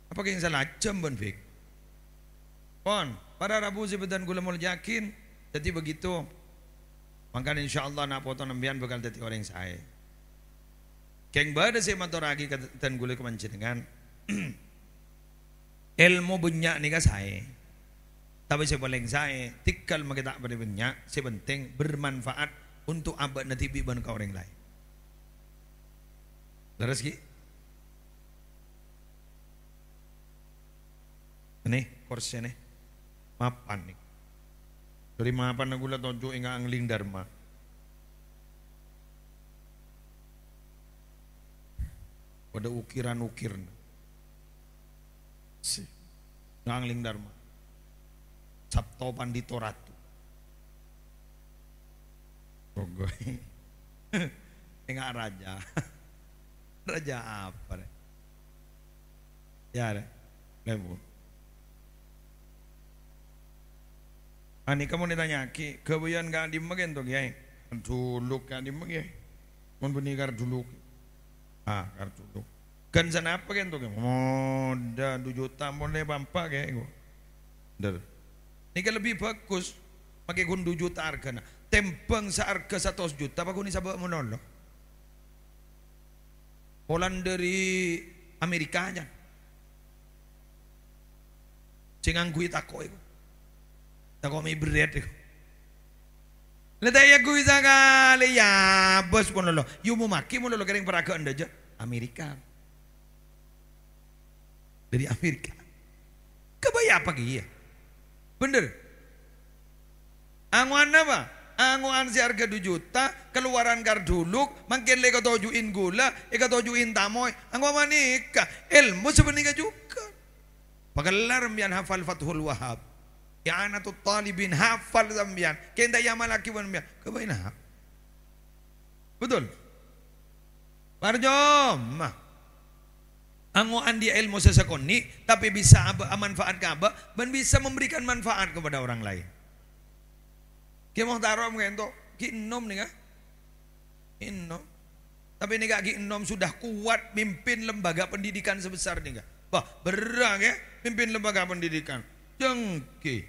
Apa kèng sala jam bân, Bik? Pon, para rabu sè bâdhân kaulâ molja'aghi, dhâddhi begitu. Mangkana insyaallah na' potona sampèyan bhâkal dhâddhi orèng saè. Kèng bâdâ sè matorraghi ka dhân kaulâ ka panjhennengngan. Èlmo bânnya' nèka saè. Tapè sè palèng saè, tèngghâl makè ta' patè bânnya', sè pentèng bermanfaat untuk abâ'na dhibi' bân ka orèng laèn. Lerres, ghi? Nè, korsèna. Mapan, nè. Dhâri mapan kaulâ toju' ènga' angling dharma. Padâ ukiran-ukirna. Si. Ngangling dharma. Sabto Pandhita Ratu. Pokok. Ènga' rajâ. Rajâ apa, rè? Iyâ, rè. Lebu. Anèka mon ètanya'aghi, ghâbâyân ka'dimma kènto, Kèyaè? Kardhuluk ka'dimma, Kèyaè? Mon bânnè kardhuluk. Ah, kardhuluk. Ghân sanapa kènto, Kèyaè? Modâ du juta molè pampa, Kèyaè, ghu. Bhender. Nèka lebbi bhâghus, makè ghun du juta arghâna. Tèmbhâng saarghâ satos juta, paghun èsabâ' malolo. Polana dhâri Amerika, jân. Sè ngangghuy tako' èko. Tako' mè' berrâ' èko. La ta' èangghuy sakalè, èabâs malolo. Èomomaghi malolo ka rèng paragâ'ân dâjâ Amerika. Dhâri Amerika. Ghâbâyâ apa kèya? Bhender. Ango'an apa? Ango'an sè arghâ du juta, kalowaran kardhuluk, mangkèn la èkatoju'in ghulâ, èkatoju'in tamoy. Ango'an panèka, èlmo sapanèka jhughân. Pakellar sampèyan hafal Fathul Wahhab. I'anatut Thalibin, hafal sampèyan. Kèng ta' èamallaghi bân sampèyan. Ghâbây napa? Betul? Parcoma. Ango' andi' èlmo sè sakonè', tapè bisa abâ-, manfaat ka abâ', bân bisa memberikan manfaat kepada orang lain. Kè Muhtarom kento, ghi' ennom nèka. Ennom. Tapè nèka ghi' ennom sudah kuat mimpin lembaga pendidikan sebesar nèka. Wah, berrâ' ya, mimpin lembaga pendidikan. Jengki.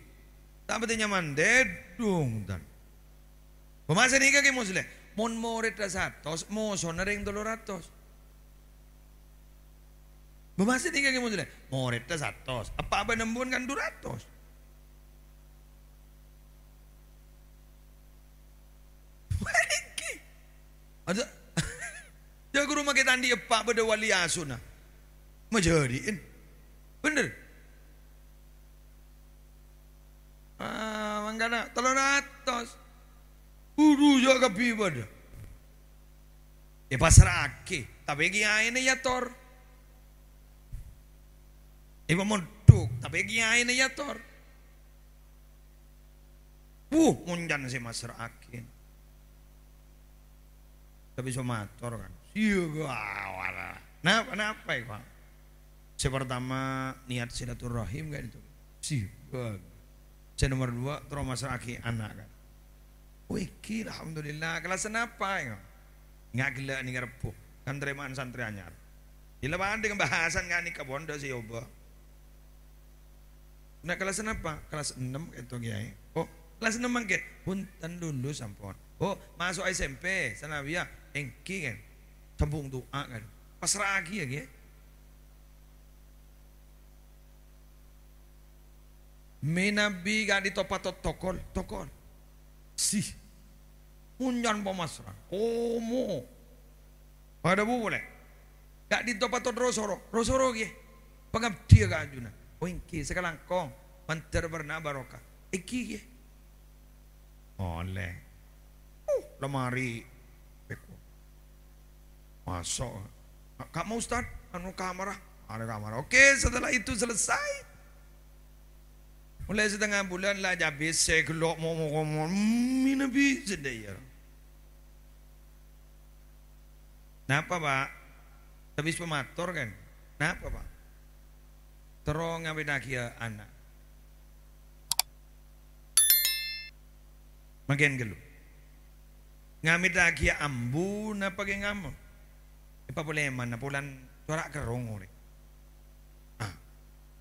Ta' patè nyaman tèdung, tan. Bâ' masa nèka Kè Musleh. Mon morèdda satos, mosona rèng tello ratos. Bâ' masa nèka Kè Musleh. Morèdda satos, eppa' bân embun kan du ratos. Marènggi. Ada, ya, ghuru makè ta' andi' eppa' bâdâ wali asona. Majâri'in. Bhender. Ah, mangkana tello ratos. Ghuru ya kabbhi bâdâ. Èpassra'aghi, tapè kèyaèna èyator. Èpamoddhuk, tapè kèyaèna èyator. Wuh, mon can sè massra'aghi. Tapè sè mator kan. Siya, wah, wah. Napa, napa, ya, Bang? Sè partama, niat silaturrahim kan itu. Siya. Sè nomor dua, terro massra'aghi ana' kan. Oh, èngghi, alhamdulillah. Kellas napa, ya? Nga' ghellâ' nèka Rebbhu. Kan tarèma'an santrè anyar. Iyâ la pandhi pembahasan ghânèka pon dâ' sè èobâ. Nah, kellas napa? Kellas ennem kento, Kèyaè. Oh, kellas ennem mangkèn. Bhunten, lulus ampon. Oh, maso' S M P, sanawiyah. Èngghi, kan. Sambung du'a, kan. Passra'aghi, ya, Kèyaè. Mènabi ka'dinto patot tokol, tokol. Sih. Mon can pamassra. Komo. Padâ bu polè. Ka'dinto patot ro-soro, ro-soro kèya. Pangabdhiyâ ka ajunan. Oh, èngghi, sakalangkong. Mandhâr bârna barokah. Èngghi, kèya. Molè. Uh, lemari. Peko. Maso'. Ka-, ka'ma, Ustad? Anu, kamarra. Arè kamarra. Oke, setelah itu selesai. Mulai setengah bulan la jâ' bessè ghello' mo-, mo-, mo-, mènabi sè dâ' iyâ. Napa, Pak? Tapè sè pamator, kan? Napa, Pak? Terro ngamettaghiyâ ana'. Mangkèn ghâllu. Ngamettaghiyâ ambu napa kèng amo? Èpapolèmana polana cora' kerrong orèng. Ah.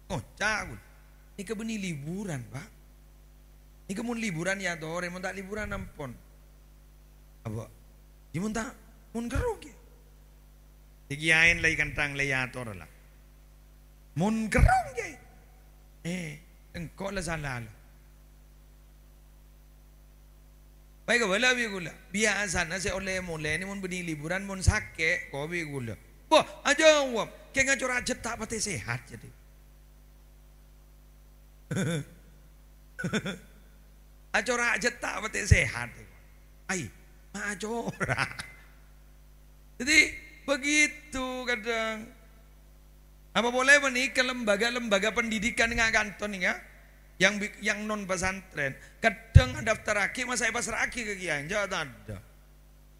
Ngoca' ghulâ. Nèka bânnè liburan, Pak. Nèka mon liburan èyatorè, mon ta' liburan ampon. Apa? Yâ mon ta', mon kerrong kèya. Sè kèyaèn la èkantang la èyator la. Mon kerrong kèya. Eh, engko' la sala la. Bhâi kabâlâ bi' ghulâ. Biyasana sè ollè molè nè mon bânnè liburan, mon sakè', ko bi' ghulâ. Bâh, ajâwâb. Kèng acora' jhât ta' patè sehat, jadi. Acora' jhât ta' patè sehat. Ai, ma' acora'. Jadi, begitu kadang. Apa polè panèka lembaga-lembaga pendidikan nga' kanto nèka, yang bi-, yang non pesantren, kadang adaftarraghi masa èpassra'aghi ka kèyaè, jhâ' tadâ'.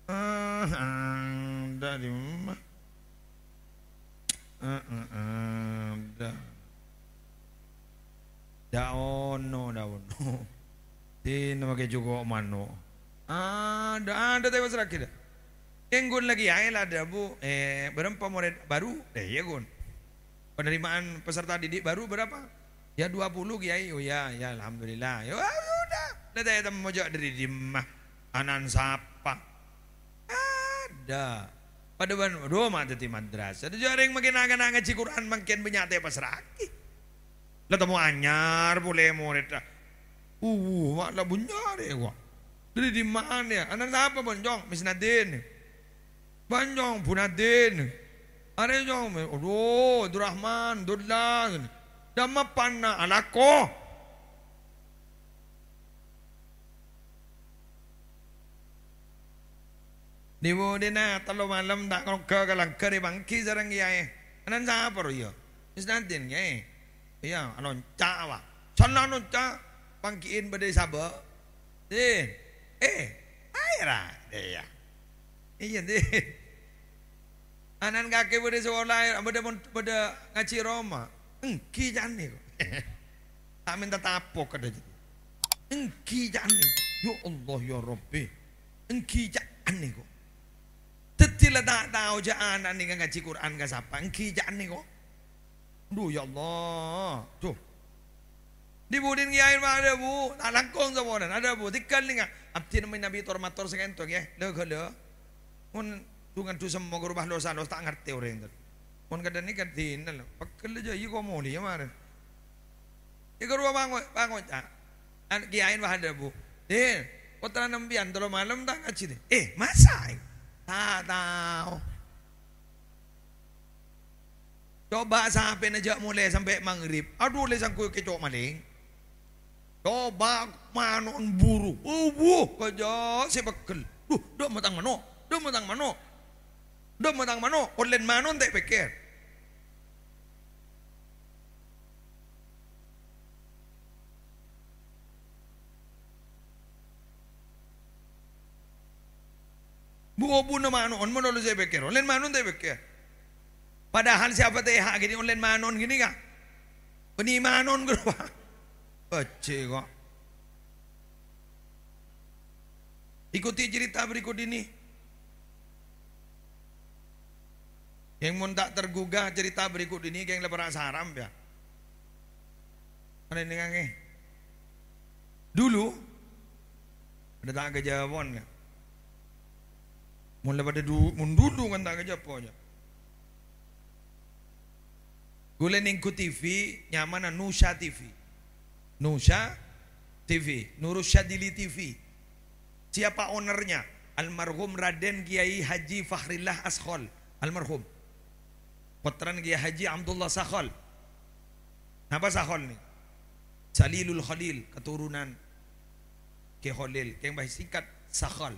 Ah, ada di rumah. Ah, ah, ada. Dâ' ono, dâ' ono. Dinna makè jhuko' mano'. Ada, ada ta' èpassra'aghi dâ'. Kèng ghun la kèyaè la adhâbu, eh, bârâmpa morèd bhâru? Eh, iyâ, ghun. Penerimaan peserta didik baru berapa? Ya, dua puluh, Kiai. Oh, ya, ya, alhamdulillah. Ya, sudah. La ta' ètemmo jhâ' dâri dimma. Ana'na sapa? Ada. Padâ bân, aduh, ma' dhâddhi madrasah. Jhâ' rèng mangkèn na'-kana' ngajhi Qur'an mangkèn bânnya' ta' èpassra'aghi. La temmo anyar polè morèdda. Uh, ma' la bânnya' rè, wa. Dâri dimma, yâ? Ana'na sapa, Bân, Cong? Misnadin. Bân, Cong, Bunadin. Arè, Cong, aduh, Abdurrahman, Dullah. Dâmma panna alako. Di-budina tello malem ta' ngrongga ka langghâr èpangghi sareng Kiyaè. Ana'na sapa rowa, yâ? Misnadin, Kiyaè. Iyâ, alonca', wa. Sala alonca'. Panggi'in bâdâ è sabâ'. Din. Eh, aèra. Iyâ. Iyâ, Din. Ana'na kakè bâdâ è sakola, aèra. Bâdâ mon-, bâdâ ngajhi roma. Èngghi, ca'na, ko'. Ta' mènta tapok kadhâ'. Èngghi, ca'na. Ya Allah, ya Rabbi. Èngghi, ca'na, ko'. Dhâddhi la ta' tao jâ' ana' nèka ngajhi Qur'an ka sapa, èngghi ca'na ko'. Dhu, ya Allah. Dhu. Dhi-budhina kèyaè, Pak, adhâbu, ta' langkong saporana, adhâbu, tèghâl nèka. Abdhi nemmoè Nabi tor-mator sè ka'dinto, ngghi. Lho, ghâlâ. Mon du-ngandu semmo ghâruwa los-alos ta' ngartè orèng, to. Mon kadhâng nèka dinna, lho. Pegghel jâ, iyâ, ko' molèya marè. È ghâruwa pango-, pangoca'. An-, kèyaèna pas adhâbu, "Dhi, pottrana sampèyan tello malem ta' ngajhi, Dhi?" "Eh, masa?" "Ta' tao." Coba sapèna jâ' molè sampè' maghrib. Adhu, lè sangko' kèco' malèng. Coba mano'na buru. Uwuh, kajâ' sè pegghel. Dhu, dâ' matang mano'. Dâ' matang mano'. Dâ' matang mano'. Ollèna mano' ta' èpèkkèr. Bu-, obuna mano'na mon ollè sè èpèkkèr, ollèna mano'na ta' èpèkkèr. Padahal sè Fatihah ghi' ollèna mano'na ghânèka. Bânnè mano'na ghâruwa. Pèjjhâ, ko'. Ikuti cerita berikut ini. Kèng mon ta' tergugah cerita berikut ini, kèng la pèra' saram, yâ. Anè nèngangè. Dulu, bâdâ ta' kajâwân, yâ. Mon la bâdâ du-, mon dulu kan ta' kajâwân, yâ. Ghulâ nèngghu T V, nyamana Nusa T V. Nusa T V, Nurus Syadili T V. Siapa ownernya? Almarhum Raden Kiai Haji Fakhrillah Ashol, almarhum. Pottrana Kiai Haji Abdullah Sakhol. Napa Sakhol nè? Salilul Khalil, keturunan Kiai Khalil. Kèng bahasa singkat, Sakhol.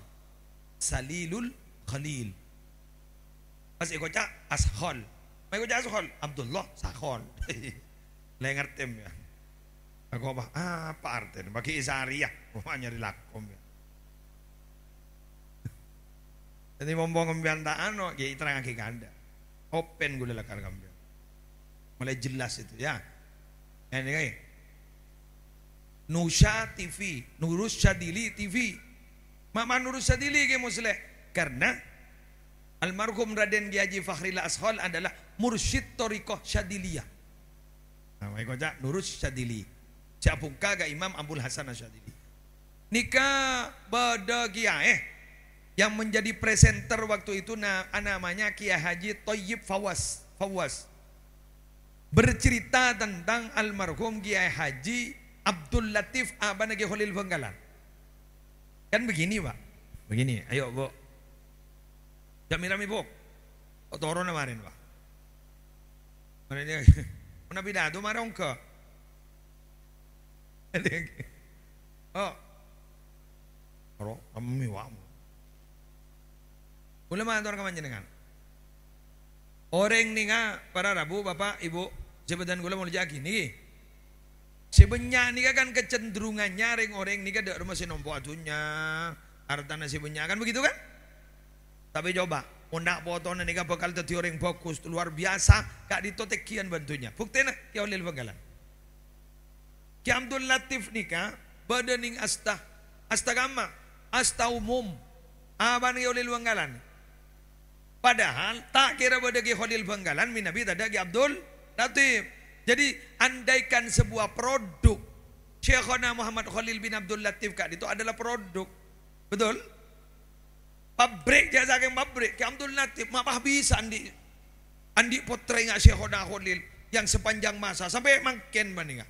Salilul Khalil. Pas èkoca' Ashol. Ma' èkoca' Ashol, Abdullah Sakhol. La ngartè, yâ. Aku apa? Apa artèna? Bagi isariyah. Wah, nyarè lakom, yâ. Dhâddhi, mompong sampèyan ta' ano, yâ, terrangaghi kandhâ. Open ghulâ lakar ka sampèyan. Mulai jelas itu, yâ. Yâ, nèka, yâ. Nusa T V, Nurus Syadili T V. Ma', ma' Nurus Syadili, Kè Musleh? Karena almarhum Raden Kiai Haji Fakhrillah Ashol adalah mursyid thariqah Syadiliyah. Nah, ma' èkoca' Nurus Syadili. Sè abhungka ka Imam Abul Hasan Asyadili. Nèka bâdâ kiyaè yang menjadi presenter waktu itu, na-, namanya Kiai Haji Thayyib Fawaz. Fawaz. Bercerita tentang almarhum Kiai Haji Abdul Latif abana Kiai Kholil Bangkalan. Kan begini, Pak. Begini, ayo, Bu. Jhâ' mè-ramè, Bu. Kok toronna marèn, Pak? Marèn, ya. Manabi dadu marè ongghâ. Oh. Ro, ramè, Pak. Kaulâ mator ka panjhennengngan. Orèng nèka, para rabu, Bapak, Ibu, sè bâdhân kaulâ molja'aghi, nèka. Sè bânnya' nèka kan kecenderungannya rèng-orèng nèka dâ' remma sè nompo'a dhunnya, artana sè bânnya', kan begitu, kan? Tapè coba, mon na' potona nèka bhâkal dhâddhi orèng bhâghus, luar biasa, ka'dinto tènggiyân bân dhunnya. Buktèna, Kè Kholil Bangkalan. Kè Abdul Latif nèka bâdâ nèng asta, asta kamma, asta umum. Abana Kè Kholil Bangkalan. Padahal ta' kèra bâdâ Kè Kholil Bangkalan mènabi tadâ' Kè Abdul Latif. Jadi, andaikan sebuah produk Syekhona Muhammad Kholil bin Abdul Latif ka'dinto adalah produk. Betul? Pabrik, jâ' sakèng pabrik, Kè Abdul Latif, ma' pas bisa andi', andi' pottrèna Syekhona Kholil yang sepanjang masa, sampè' mangkèn panèka.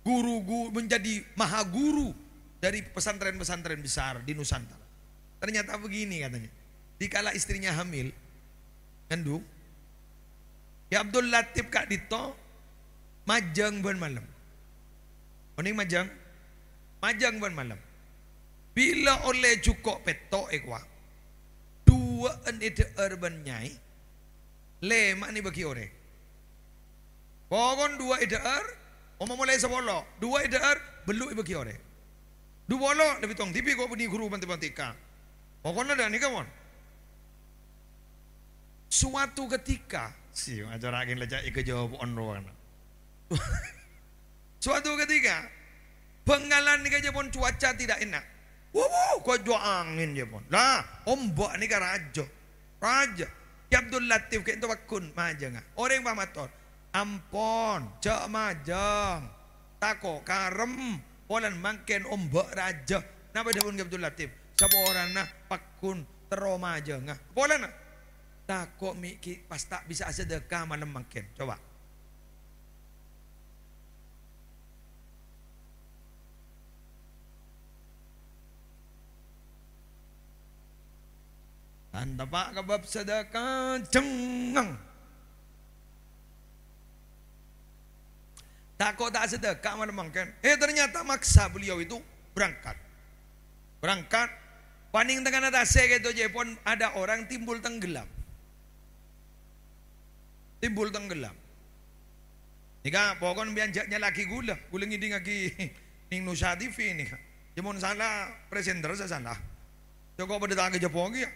Guru, gu-, menjadi maha guru dari pesantren-pesantren besar di Nusantara. Ternyata begini katanya, dikala istrinya hamil, ngandung, Kè Abdul Latif ka'dinto majâng bân malem. Onèng majâng? Majâng bân malem. Bilâ ollè jhuko' pètto' èkowa, duwâ'ân èdhâ'âr bân nyaè, lèma'an èbâghi orèng. Pokon duwâ' èdhâ'âr, omong molaè sapolo, duwâ' èdhâ'âr, bellu' èbâghi orèng. Du polo lebbi tong dhibi' ko' bânnè ghuru matematika. Pokokna dâ' nèka, mon. Suatu ketika, si, acara angin lecak èkajâwâb onrowana. Suatu ketika, Bangkalan nèka jâ pon cuaca tidak enak. Wuh, wuh, kok jâ angin jâ pon. Lah, ombak nèka rajâ. Rajâ. Ki Abdul Latif kènto pagghun majângnga. Orèng pamator, "Ampon, jâ' majâng. Tako' karem. Polana mangkèn ombak rajâ." Napa dhâbuna Ki Abdul Latif? Saporana pagghun terro majângnga. Polana, "Tako' mè' ghi' pas ta' bisa asadhâka malem mangkèn." Coba. Antapa' ka bab sadhâka, cengngang. Tako' ta' sadhâka malem mangkèn. Eh, ternyata maksa beliau itu berangkat. Berangkat. Pas neng tengngana tasè' kènto jâ pon ada orang timbul tenggelam. Timbul tenggelam. Nèka, pokokna sampèyan jâ' nyala'aghi ghulâ. Ghulâ ngèdingngaghi neng Nusa T V nèka. Jâ mon sala, presenter sè sala. Jâ' ko' padâ ta' kajâpo kèya.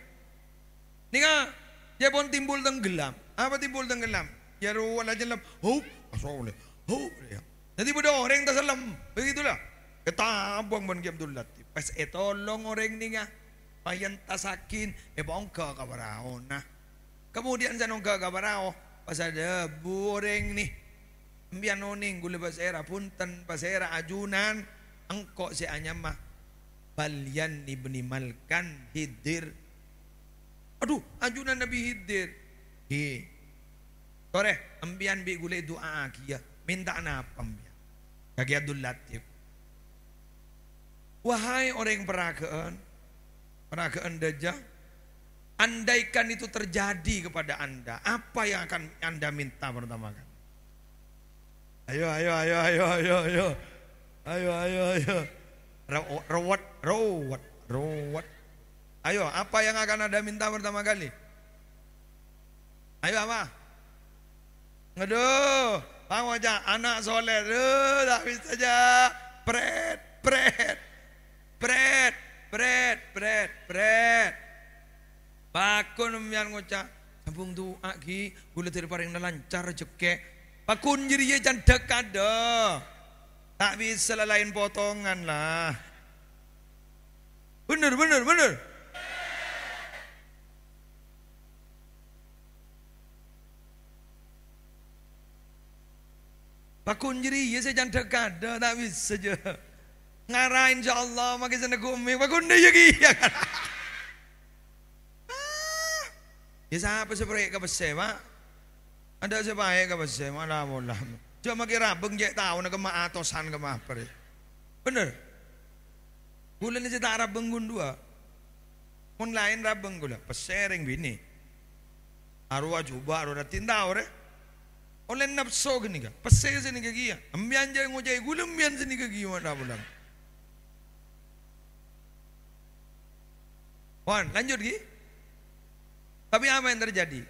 Nèka, jâ pon timbul tenggelam. Apa timbul tenggelam? Jâ rowa la cellep. Hop, asolè. Hop, ya. Dhâddhi bâdâ orèng tasellem. Begitulah. Ètabâng bân Ki Abdul Latif. Pas ètolong orèng nèka. Pas èentassaghi, èpaongghâ ka paraona. Kemudian sè nongghâ ka parao, pas adhâbu orèng nè, "Sampèyan onèng ghulâ pasèra, bhunten, pasèra ajunan, engko' sè anyama Balyan ibni Malkan Khidir." "Adhu, ajunan Nabbhi Khidir." "Ghi." "Torè, sampèyan bi' ghulâ èdu'a'aghiyâ, mènta napa sampèyan?" Ka Ki Abdul Latif. Wahai orèng paragâ'ân, paragâ'ân dâjâ, andaikan itu terjadi kepada Anda, apa yang akan Anda minta pertama kali? Ayo, ayo, ayo, ayo, ayo, ayo. Ayo, ayo, ayo. Ro-, rowet, rowet, rowet. Ayo, apa yang akan Anda minta pertama kali? Ayo, apa? Adhu, pangoca' ana' soleh. Adhu, ta' bisa, jâ. Pret, pret. Pret, pret, pret, pret. Pagghun sampèyan ngoca', "Sambung du'a, ghi. Ghulâ dhâri parèngana lancar rejhekkè." Pagghun jârèya candhâk kadâ. Ta' bisa la laèn potongan, la. Bhender, bhender, bhender. Pagghun jârèya sè candhâk kadâ, ta' bisa, jâ. Ngara, insyaallah, makè sè neggu' mè', pagghun dâjâ kèya. Ah. Yâ, sapa sè pèrè' ka pèssè, Pa'? Adâ' sè pèrè' ka pèssè, mala-mala. Jâ' makè rabâng cè' taona kemma atosan kemma pèrè'. Bhender. Ghulâ nè sè ta' rabâng ghun duwâ'. Mon laèn rabâng ghulâ, pèssè rèng binè'. Arowa jhubâ', arowa raddhin tao rè. Ollè napso ghânèka, pèssè sè nèka kèya. Sampèyan jâ' ngoca'è ghulâ, sampèyan sè nèka kèya, mala-mala. Wan, lanjut, ghi. Tapi apa yang terjadi?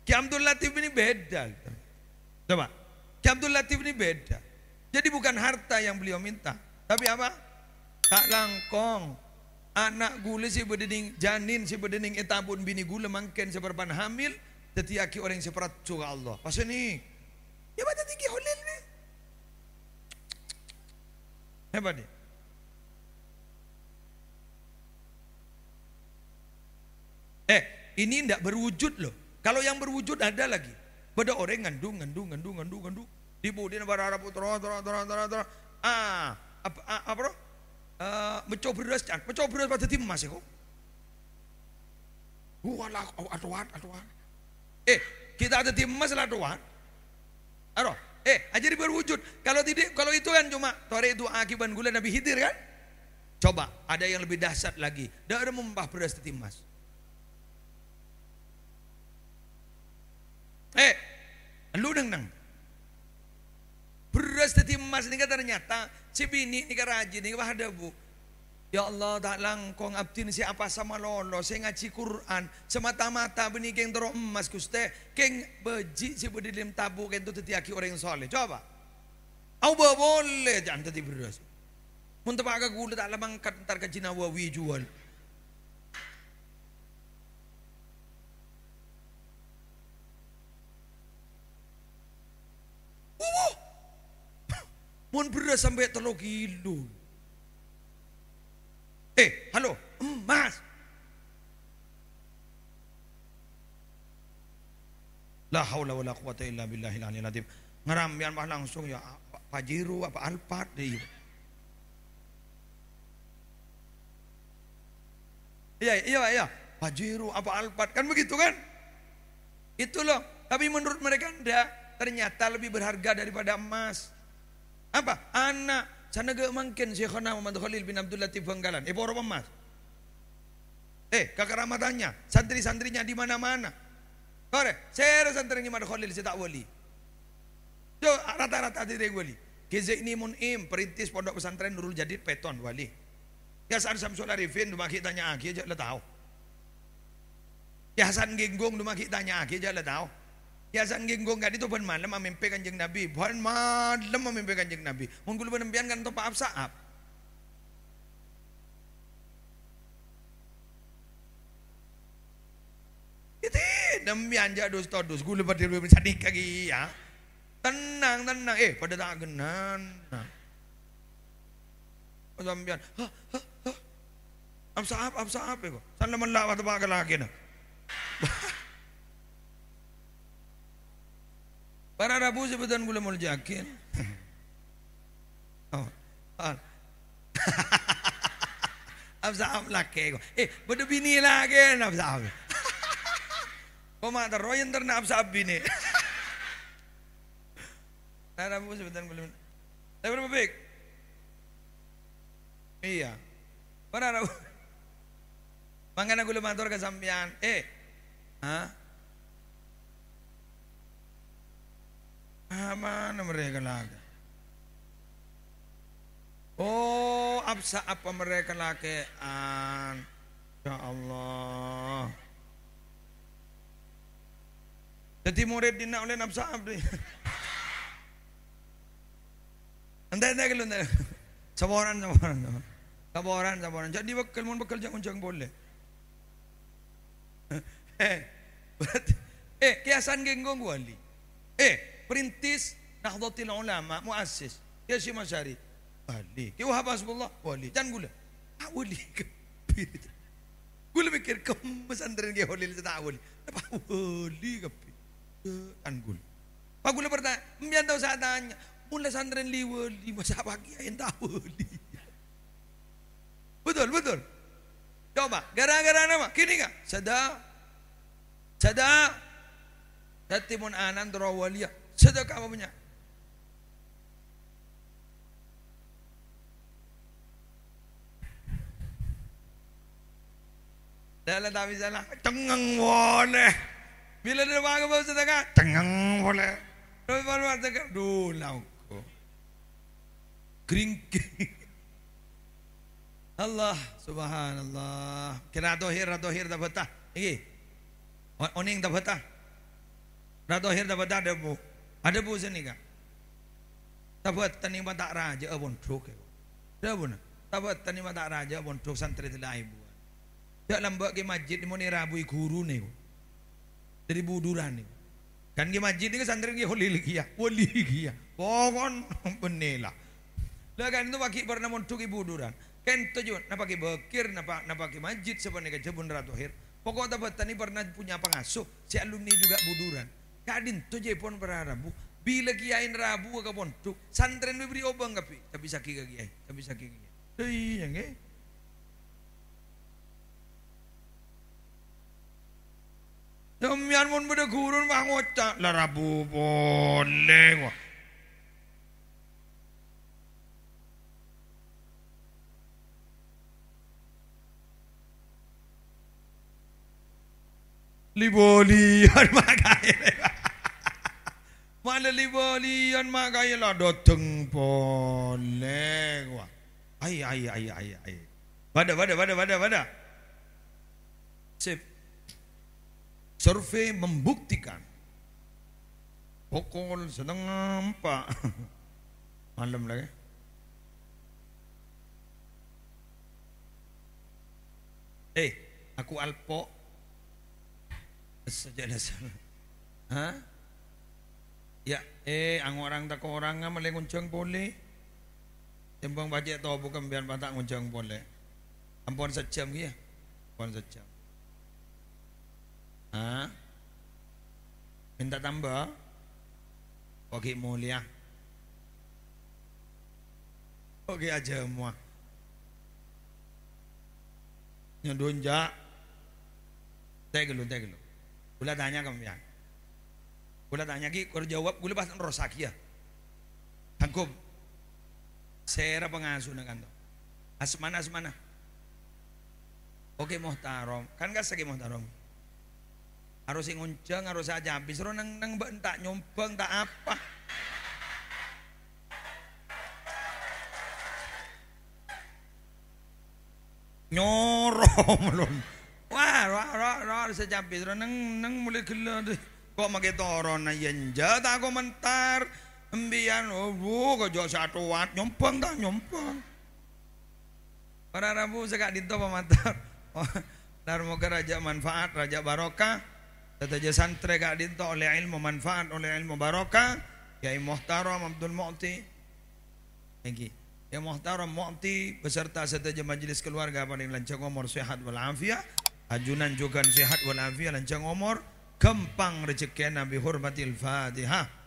Ki Abdul Latif ini beda. Coba, Ki Abdul Latif ini beda. Jadi bukan harta yang beliau minta, tapi apa? Ta' langkong. Ana' ghulâ sè bâdâ nèng, janin sè bâdâ nèng è tabu'na binè ghulâ mangkèn sè parappa'na hamil, dhâddhiyâghi orèng sè parajâ ka Allah. Pas nè, yâ, bâdâ dhâddhi Ki Holil nè. Hebat, ya? Eh, ini ndak berwujud, loh. Kalau yang berwujud ada lagi. Bâdâ orèng ngandung, ngandung, ngandung, ngandung, ngandung. Di budina bara-, rabu, toro, toro, toro, toro, toro. Ah, ap-, a-, apa, roh? Eh, mècco bherrâs, can. Mècco bherrâs pas dhâddhi emmas, ya, kok. Walah, oh, atowan, atowan. Eh, ghi' ta' dhâddhi emmas la atowan. Aro, eh, ajâri berwujud. Kalau tidak, kalau itu kan cuma torè du'aaghi bân ghulâ Nabbhi Khidir, kan? Coba, ada yang lebih dahsyat lagi. Dâ'remma mon pas bherrâs dhâddhi emmas. Eh, lu neng-neng. Bherrâs dhâddhi emmas nèka ternyata sè binè' nèka rajin nèka pas adhâbu, "Ya Allah, ta' langkong abdhina sè apasa malolo, sè ngajhi Qur'an, sè mata-mata bânnè kèng terro emmas, Ghustè, kèng bhâji' sè bâdâ è dâlem tabu' kènto dhâddhiyâghi orèng soleh." Coba. Aobâ polè, can, dhâddhi bherrâs. Mon teppa' ka kaulâ ta' la mangkat entar ka Nawawi juwâl. Wuh! Mon bherrâs sampè' tello kilo. Eh, halo, emmas. La haula wala quwwata illa billahil aliyil azim. Ngarambiyan pas langsung ya, Pa-, Pajero apa Alphard deh, iya. Iya, iya, Pak, iya. Pajero apa Alphard, kan begitu, kan? Itu loh. Tapi menurut mereka enggak. Ternyata lebih berharga daripada emas. Apa? Ana'. Sanèka mangkèn Syekhona Muhammad Khalil bin Abdul Latif Bangkalan. Eh, poro emas. Eh, kekeramatannya, santri-santrinya di mana-mana. Kore, sèra santri Muhammad Khalil sè ta' wali. Yo, rata-rata dhâddhi wali. Kè Zaini Mun'im, perintis Pondok Pesantren Nurul Jadid Pèton, wali. Kè Hasan Samsul Arifin, dumma ghi' tanya'aghi, jhâ' la tao. Kè Hasan Genggong, dumma ghi' tanya'aghi, jhâ' la tao. Kè Hasan Genggong ka'dinto bân malem amèmpè Kanjeng Nabi, bân malem amèmpè Kanjeng Nabi. Mon kaulâ bân sampèyan kan toppa' ap-sa'ap. Iti, sampèyan jhâ' dus-todus, kaulâ padâ sanèka kèya. Tennang, tennang. Eh, padâ ta' ghenna. Sampèyan, "Hah, hah, hah." Ap-sa'ap, ap-sa'ap, èko. San la mella' wa teppa' ka lakèna. Para rabu sè bhâdhân kaulâ molja'aghi. Oh. Ah. Ap-sa'ap lakè, èko. Eh, bâdâ binè lakèna ap-sa'ap. Koma terro yèn terna ap-sa'ap binè. Para rabu sè bhâdhân kaulâ. Tapi berapa big? Iyâ. Para rabu. Mangkana kaulâ mator ka sampèyan, eh, ha? Apana mereka lagi? Oh, ap-sa'ap mereka lake'an. Ya Allah. Dhâddhi morèd dinna' ollè ap-sa'ap, dhi. Entè', entè' ghâllu, entè'. Saporana, saporana, saporana. Saporana, saporana. Jhâ' dibekkel, mon bekkel jhâ' ngonjhâng polè. Eh, berarti, eh, Kè Hasan Genggong wali. Eh, perintis Nahdlatul Ulama, muassis. Kè Hasyim Asy'ari, wali. Kè Wahab Hasbullah, wali. Can kaulâ. Ah, wali kabbhi. Kaulâ mèkkèr, "Kemma santrèna Kè Kholil sè ta' wali? Napa wali kabbhi?" Eh, can kaulâ. Pas kaulâ partanya, sampèyan tao sè atanya, "Mon la santrèna li-wali, masa' pa' kèyaè ta' wali?" Betul, betul. Coba, gara-gara napa? Ghânèka, sèdhâ. Sèdhâ. Dhâddhi mon ana'na terro waliya, sèdhâ ka bânnya'. Dâ' la ta' bisa la, cengngeng polè. Bilâ dâ' bâ' ka bâ' sèdhâ ka, cengngeng polè. Terros bâ' sèdhâ ka, dhu, la ongghu. Gringking. Allah, subhanallah. Kèra Tohir, Ra Tohir tabâta. Iki. O-, onèng tabâta. Ra Tohir tabâta adhâbu. Adhâbu sanèka. Tabâta nèng pata' rajâ'â pondhuk, èko. Dhâbuna, tabâta nèng pata' rajâ'â pondhuk santrè tella èbuwân. Jhâ' lambâ' Kè Majid mon èrabui ghuruna, èko. Dâri Buduran, èko. Kan Kè Majid nèka santrèna Kè Kholil kèya, wali kèya. Pokon bânnè la. La kan itu paghi' parna mondhuk è Buduran. Kento jhâ' napa Kè Bakir, napa, napa Kè Majid sapanèka jhâ' pon Ra Tohir. Pokok tabâta nèka parna punya pangasuh, sè alumni juga Buduran. Ka'dinto jhâ' pon para rabu. Bilâ kèyaèna rabu ka pondhuk, santrèna èbèrri' obâng kabbhi. Tapi sakèng ka kèyaè, tapi sakèng ka kèyaè. Iyâ, ngghi. Sampèyan mon bâdâ ghuru pas ngoca', "La rabu polè, wah." Li-bâliyân makaè. Mala li-bâliyân makaè la dâteng polè, wah. Ai, ai, ai, ai, ai. Bâdâ, bâdâ, bâdâ, bâdâ, bâdâ. Sip. Survei membuktikan pokol setengah empat malem lagi. Eh, aku alpo. Saja dasar. Hah? Ya, eh, angorang takorang mellè ngonjhâng polè. Tèmbhâng pajhât tobu kembiyan pata' ngonjhâng polè. Ampon sajjhâm, ghi, ya? Ampon sajjhâm. Hah? Minta tambah? Kok ghi' molèya? Kok ghi' ajhâmowa? Nyondhun, jhâ'. Tè ghâllu, tè ghâllu. Kaulâ tanya ka sampèyan. Kaulâ tanya ghi', kor jawab, kaulâ pas nerrossaghi, ya. Sanggup. Sèra pangasona kanto. Asmana, asmana. Oke, Muhtarom. Kan kassa' ghi' Muhtarom. Harus sè ngonjhâng, harus sè ajhâbis. Ro neng-neng bâ'na ta' nyombhâng, ta' apa. Nyoro malon. Wah, wah, wah, wah, sè cabis ro neng-neng molaè ghellâ' dhi. Kok makè toronna, iyâ enjâ' ta' komentar. Embiyan, oh, wuh, kok jhâ' sè atowat, nyombhâng ta' nyombhâng. Para rabu sè ka'dinto pamator. Dar moghâ rajâ manfaat, rajâ barokah. Sadhâjâ santrè ka'dinto ollè ilmu manfaat, ollè ilmu barokah. Kiai Muhtarom Abdul Mu'ti. Èngghi. Kiai Muhtarom Mu'ti beserta sadhâjâ majelis keluarga paring lanjhâng omor, sehat wal afiat. Ajunan jhughân sehat wal afiat, lanjhâng omor, ghâmpang rejekkèna bi hurmatil Fatihah.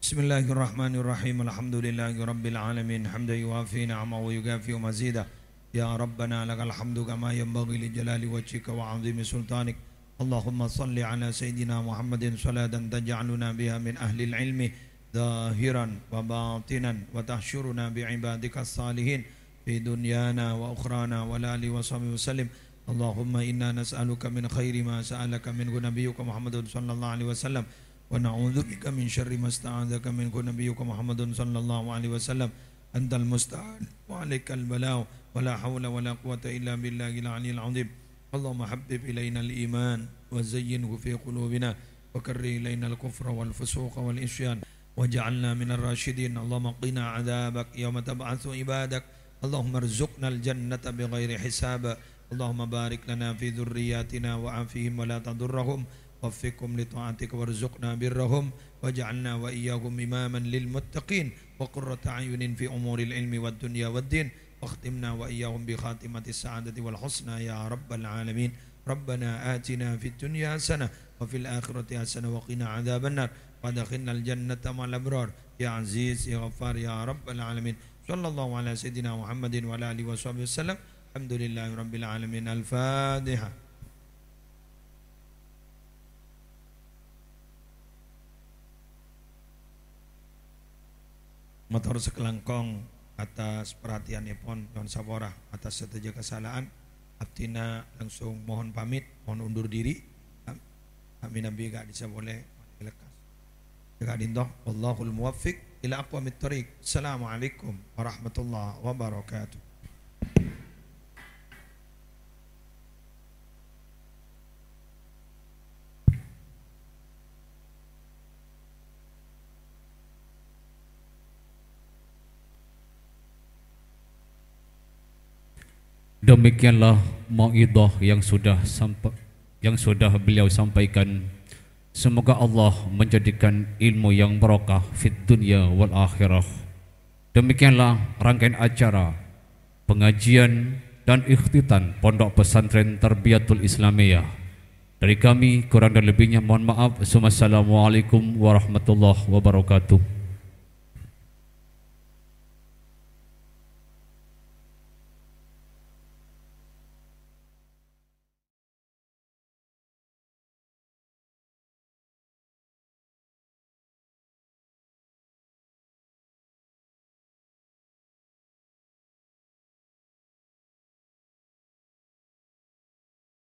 Bismillahirrahmanirrahim. Alhamdulillahirabbil alamin. Hamdan yuwafi ni'amahu wa yukafi'u mazidah. Ya Rabbana, lakal hamdu kama yanbaghi li jalali wajhika wa 'azimi sultanik. Allahumma shalli ala Sayyidina Muhammadin salatan taj'aluna biha min ahlil ilmi zahiran wa batinan wa tahsyuruna bi ibadika salihin fi dunyana wa ukhrana wa ala alihi wa sahbihi wa sallim. Allahumma inna nas'aluka min khairi ma sa'alaka minhu nabiyyuka Muhammadun sallallahu alaihi wasallam, wa na'udzubika min syarri ma sta'adzaka minhu nabiyyuka Muhammadun sallallahu alaihi wasallam. Antal musta'an wa alaikal balagh, wa la haula wa la quwwata illa billahil aliyyil azim. Allahumma habbib ilainal iman wa zayyinhu fi qulubina wa karrih ilainal kufra wal fusuqa wal isyan waj'alna minar rasyidin. Allahumma qina adzabak yauma tab'atsu ibadak. Allahumma rzuqnal jannata bighairi hisab. Allahumma barik lana fi dzurriyyatina wa afihim wa la tadurrahum. Waffiqhum li ta'atika warzuqna birrahum. Waj'alna wa iyyahum imaman lil muttaqin wa qurrata a'yunin fi umuril ilmi wad dunya wad din. Wakhtimna wa iyyahum bi khatimatis sa'adati wal husna ya rabbal alamin. Rabbana atina fid dunya hasanah wa fil akhirati hasanah wa qina adzabannar. Wa adkhilnal jannata ma'al abrar. Ya Aziz, ya Ghaffar, ya Rabbal Alamin. Sallallahu ala Sayyidina Muhammadin wa ala alihi wa sahbihi wasallam. Alhamdulillahi Rabbil Alamin. Al-Fatihah. Mator sakalangkong atas perhatianèpon, nyo'on sapora atas sadhâjâ kasala'an. Abdhina langsung mohon pamit, mohon undur diri. Amin, amin, ka'dhissa' polè. Lekas. Ka'dinto, wallahul muwaffiq ila aqwamit thoriq. Assalamualaikum warahmatullahi wabarakatuh. Demikianlah mau'idhah yang sudah sampa-, yang sudah beliau sampaikan. Semoga Allah menjadikan ilmu yang barokah fid dunya wal akhirah. Demikianlah rangkaian acara pengajian dan ikhtitan Pondok Pesantren Tarbiyatul Islamiyah. Dari kami, kurang dan lebihnya mohon maaf. Assalamualaikum warahmatullahi wabarakatuh.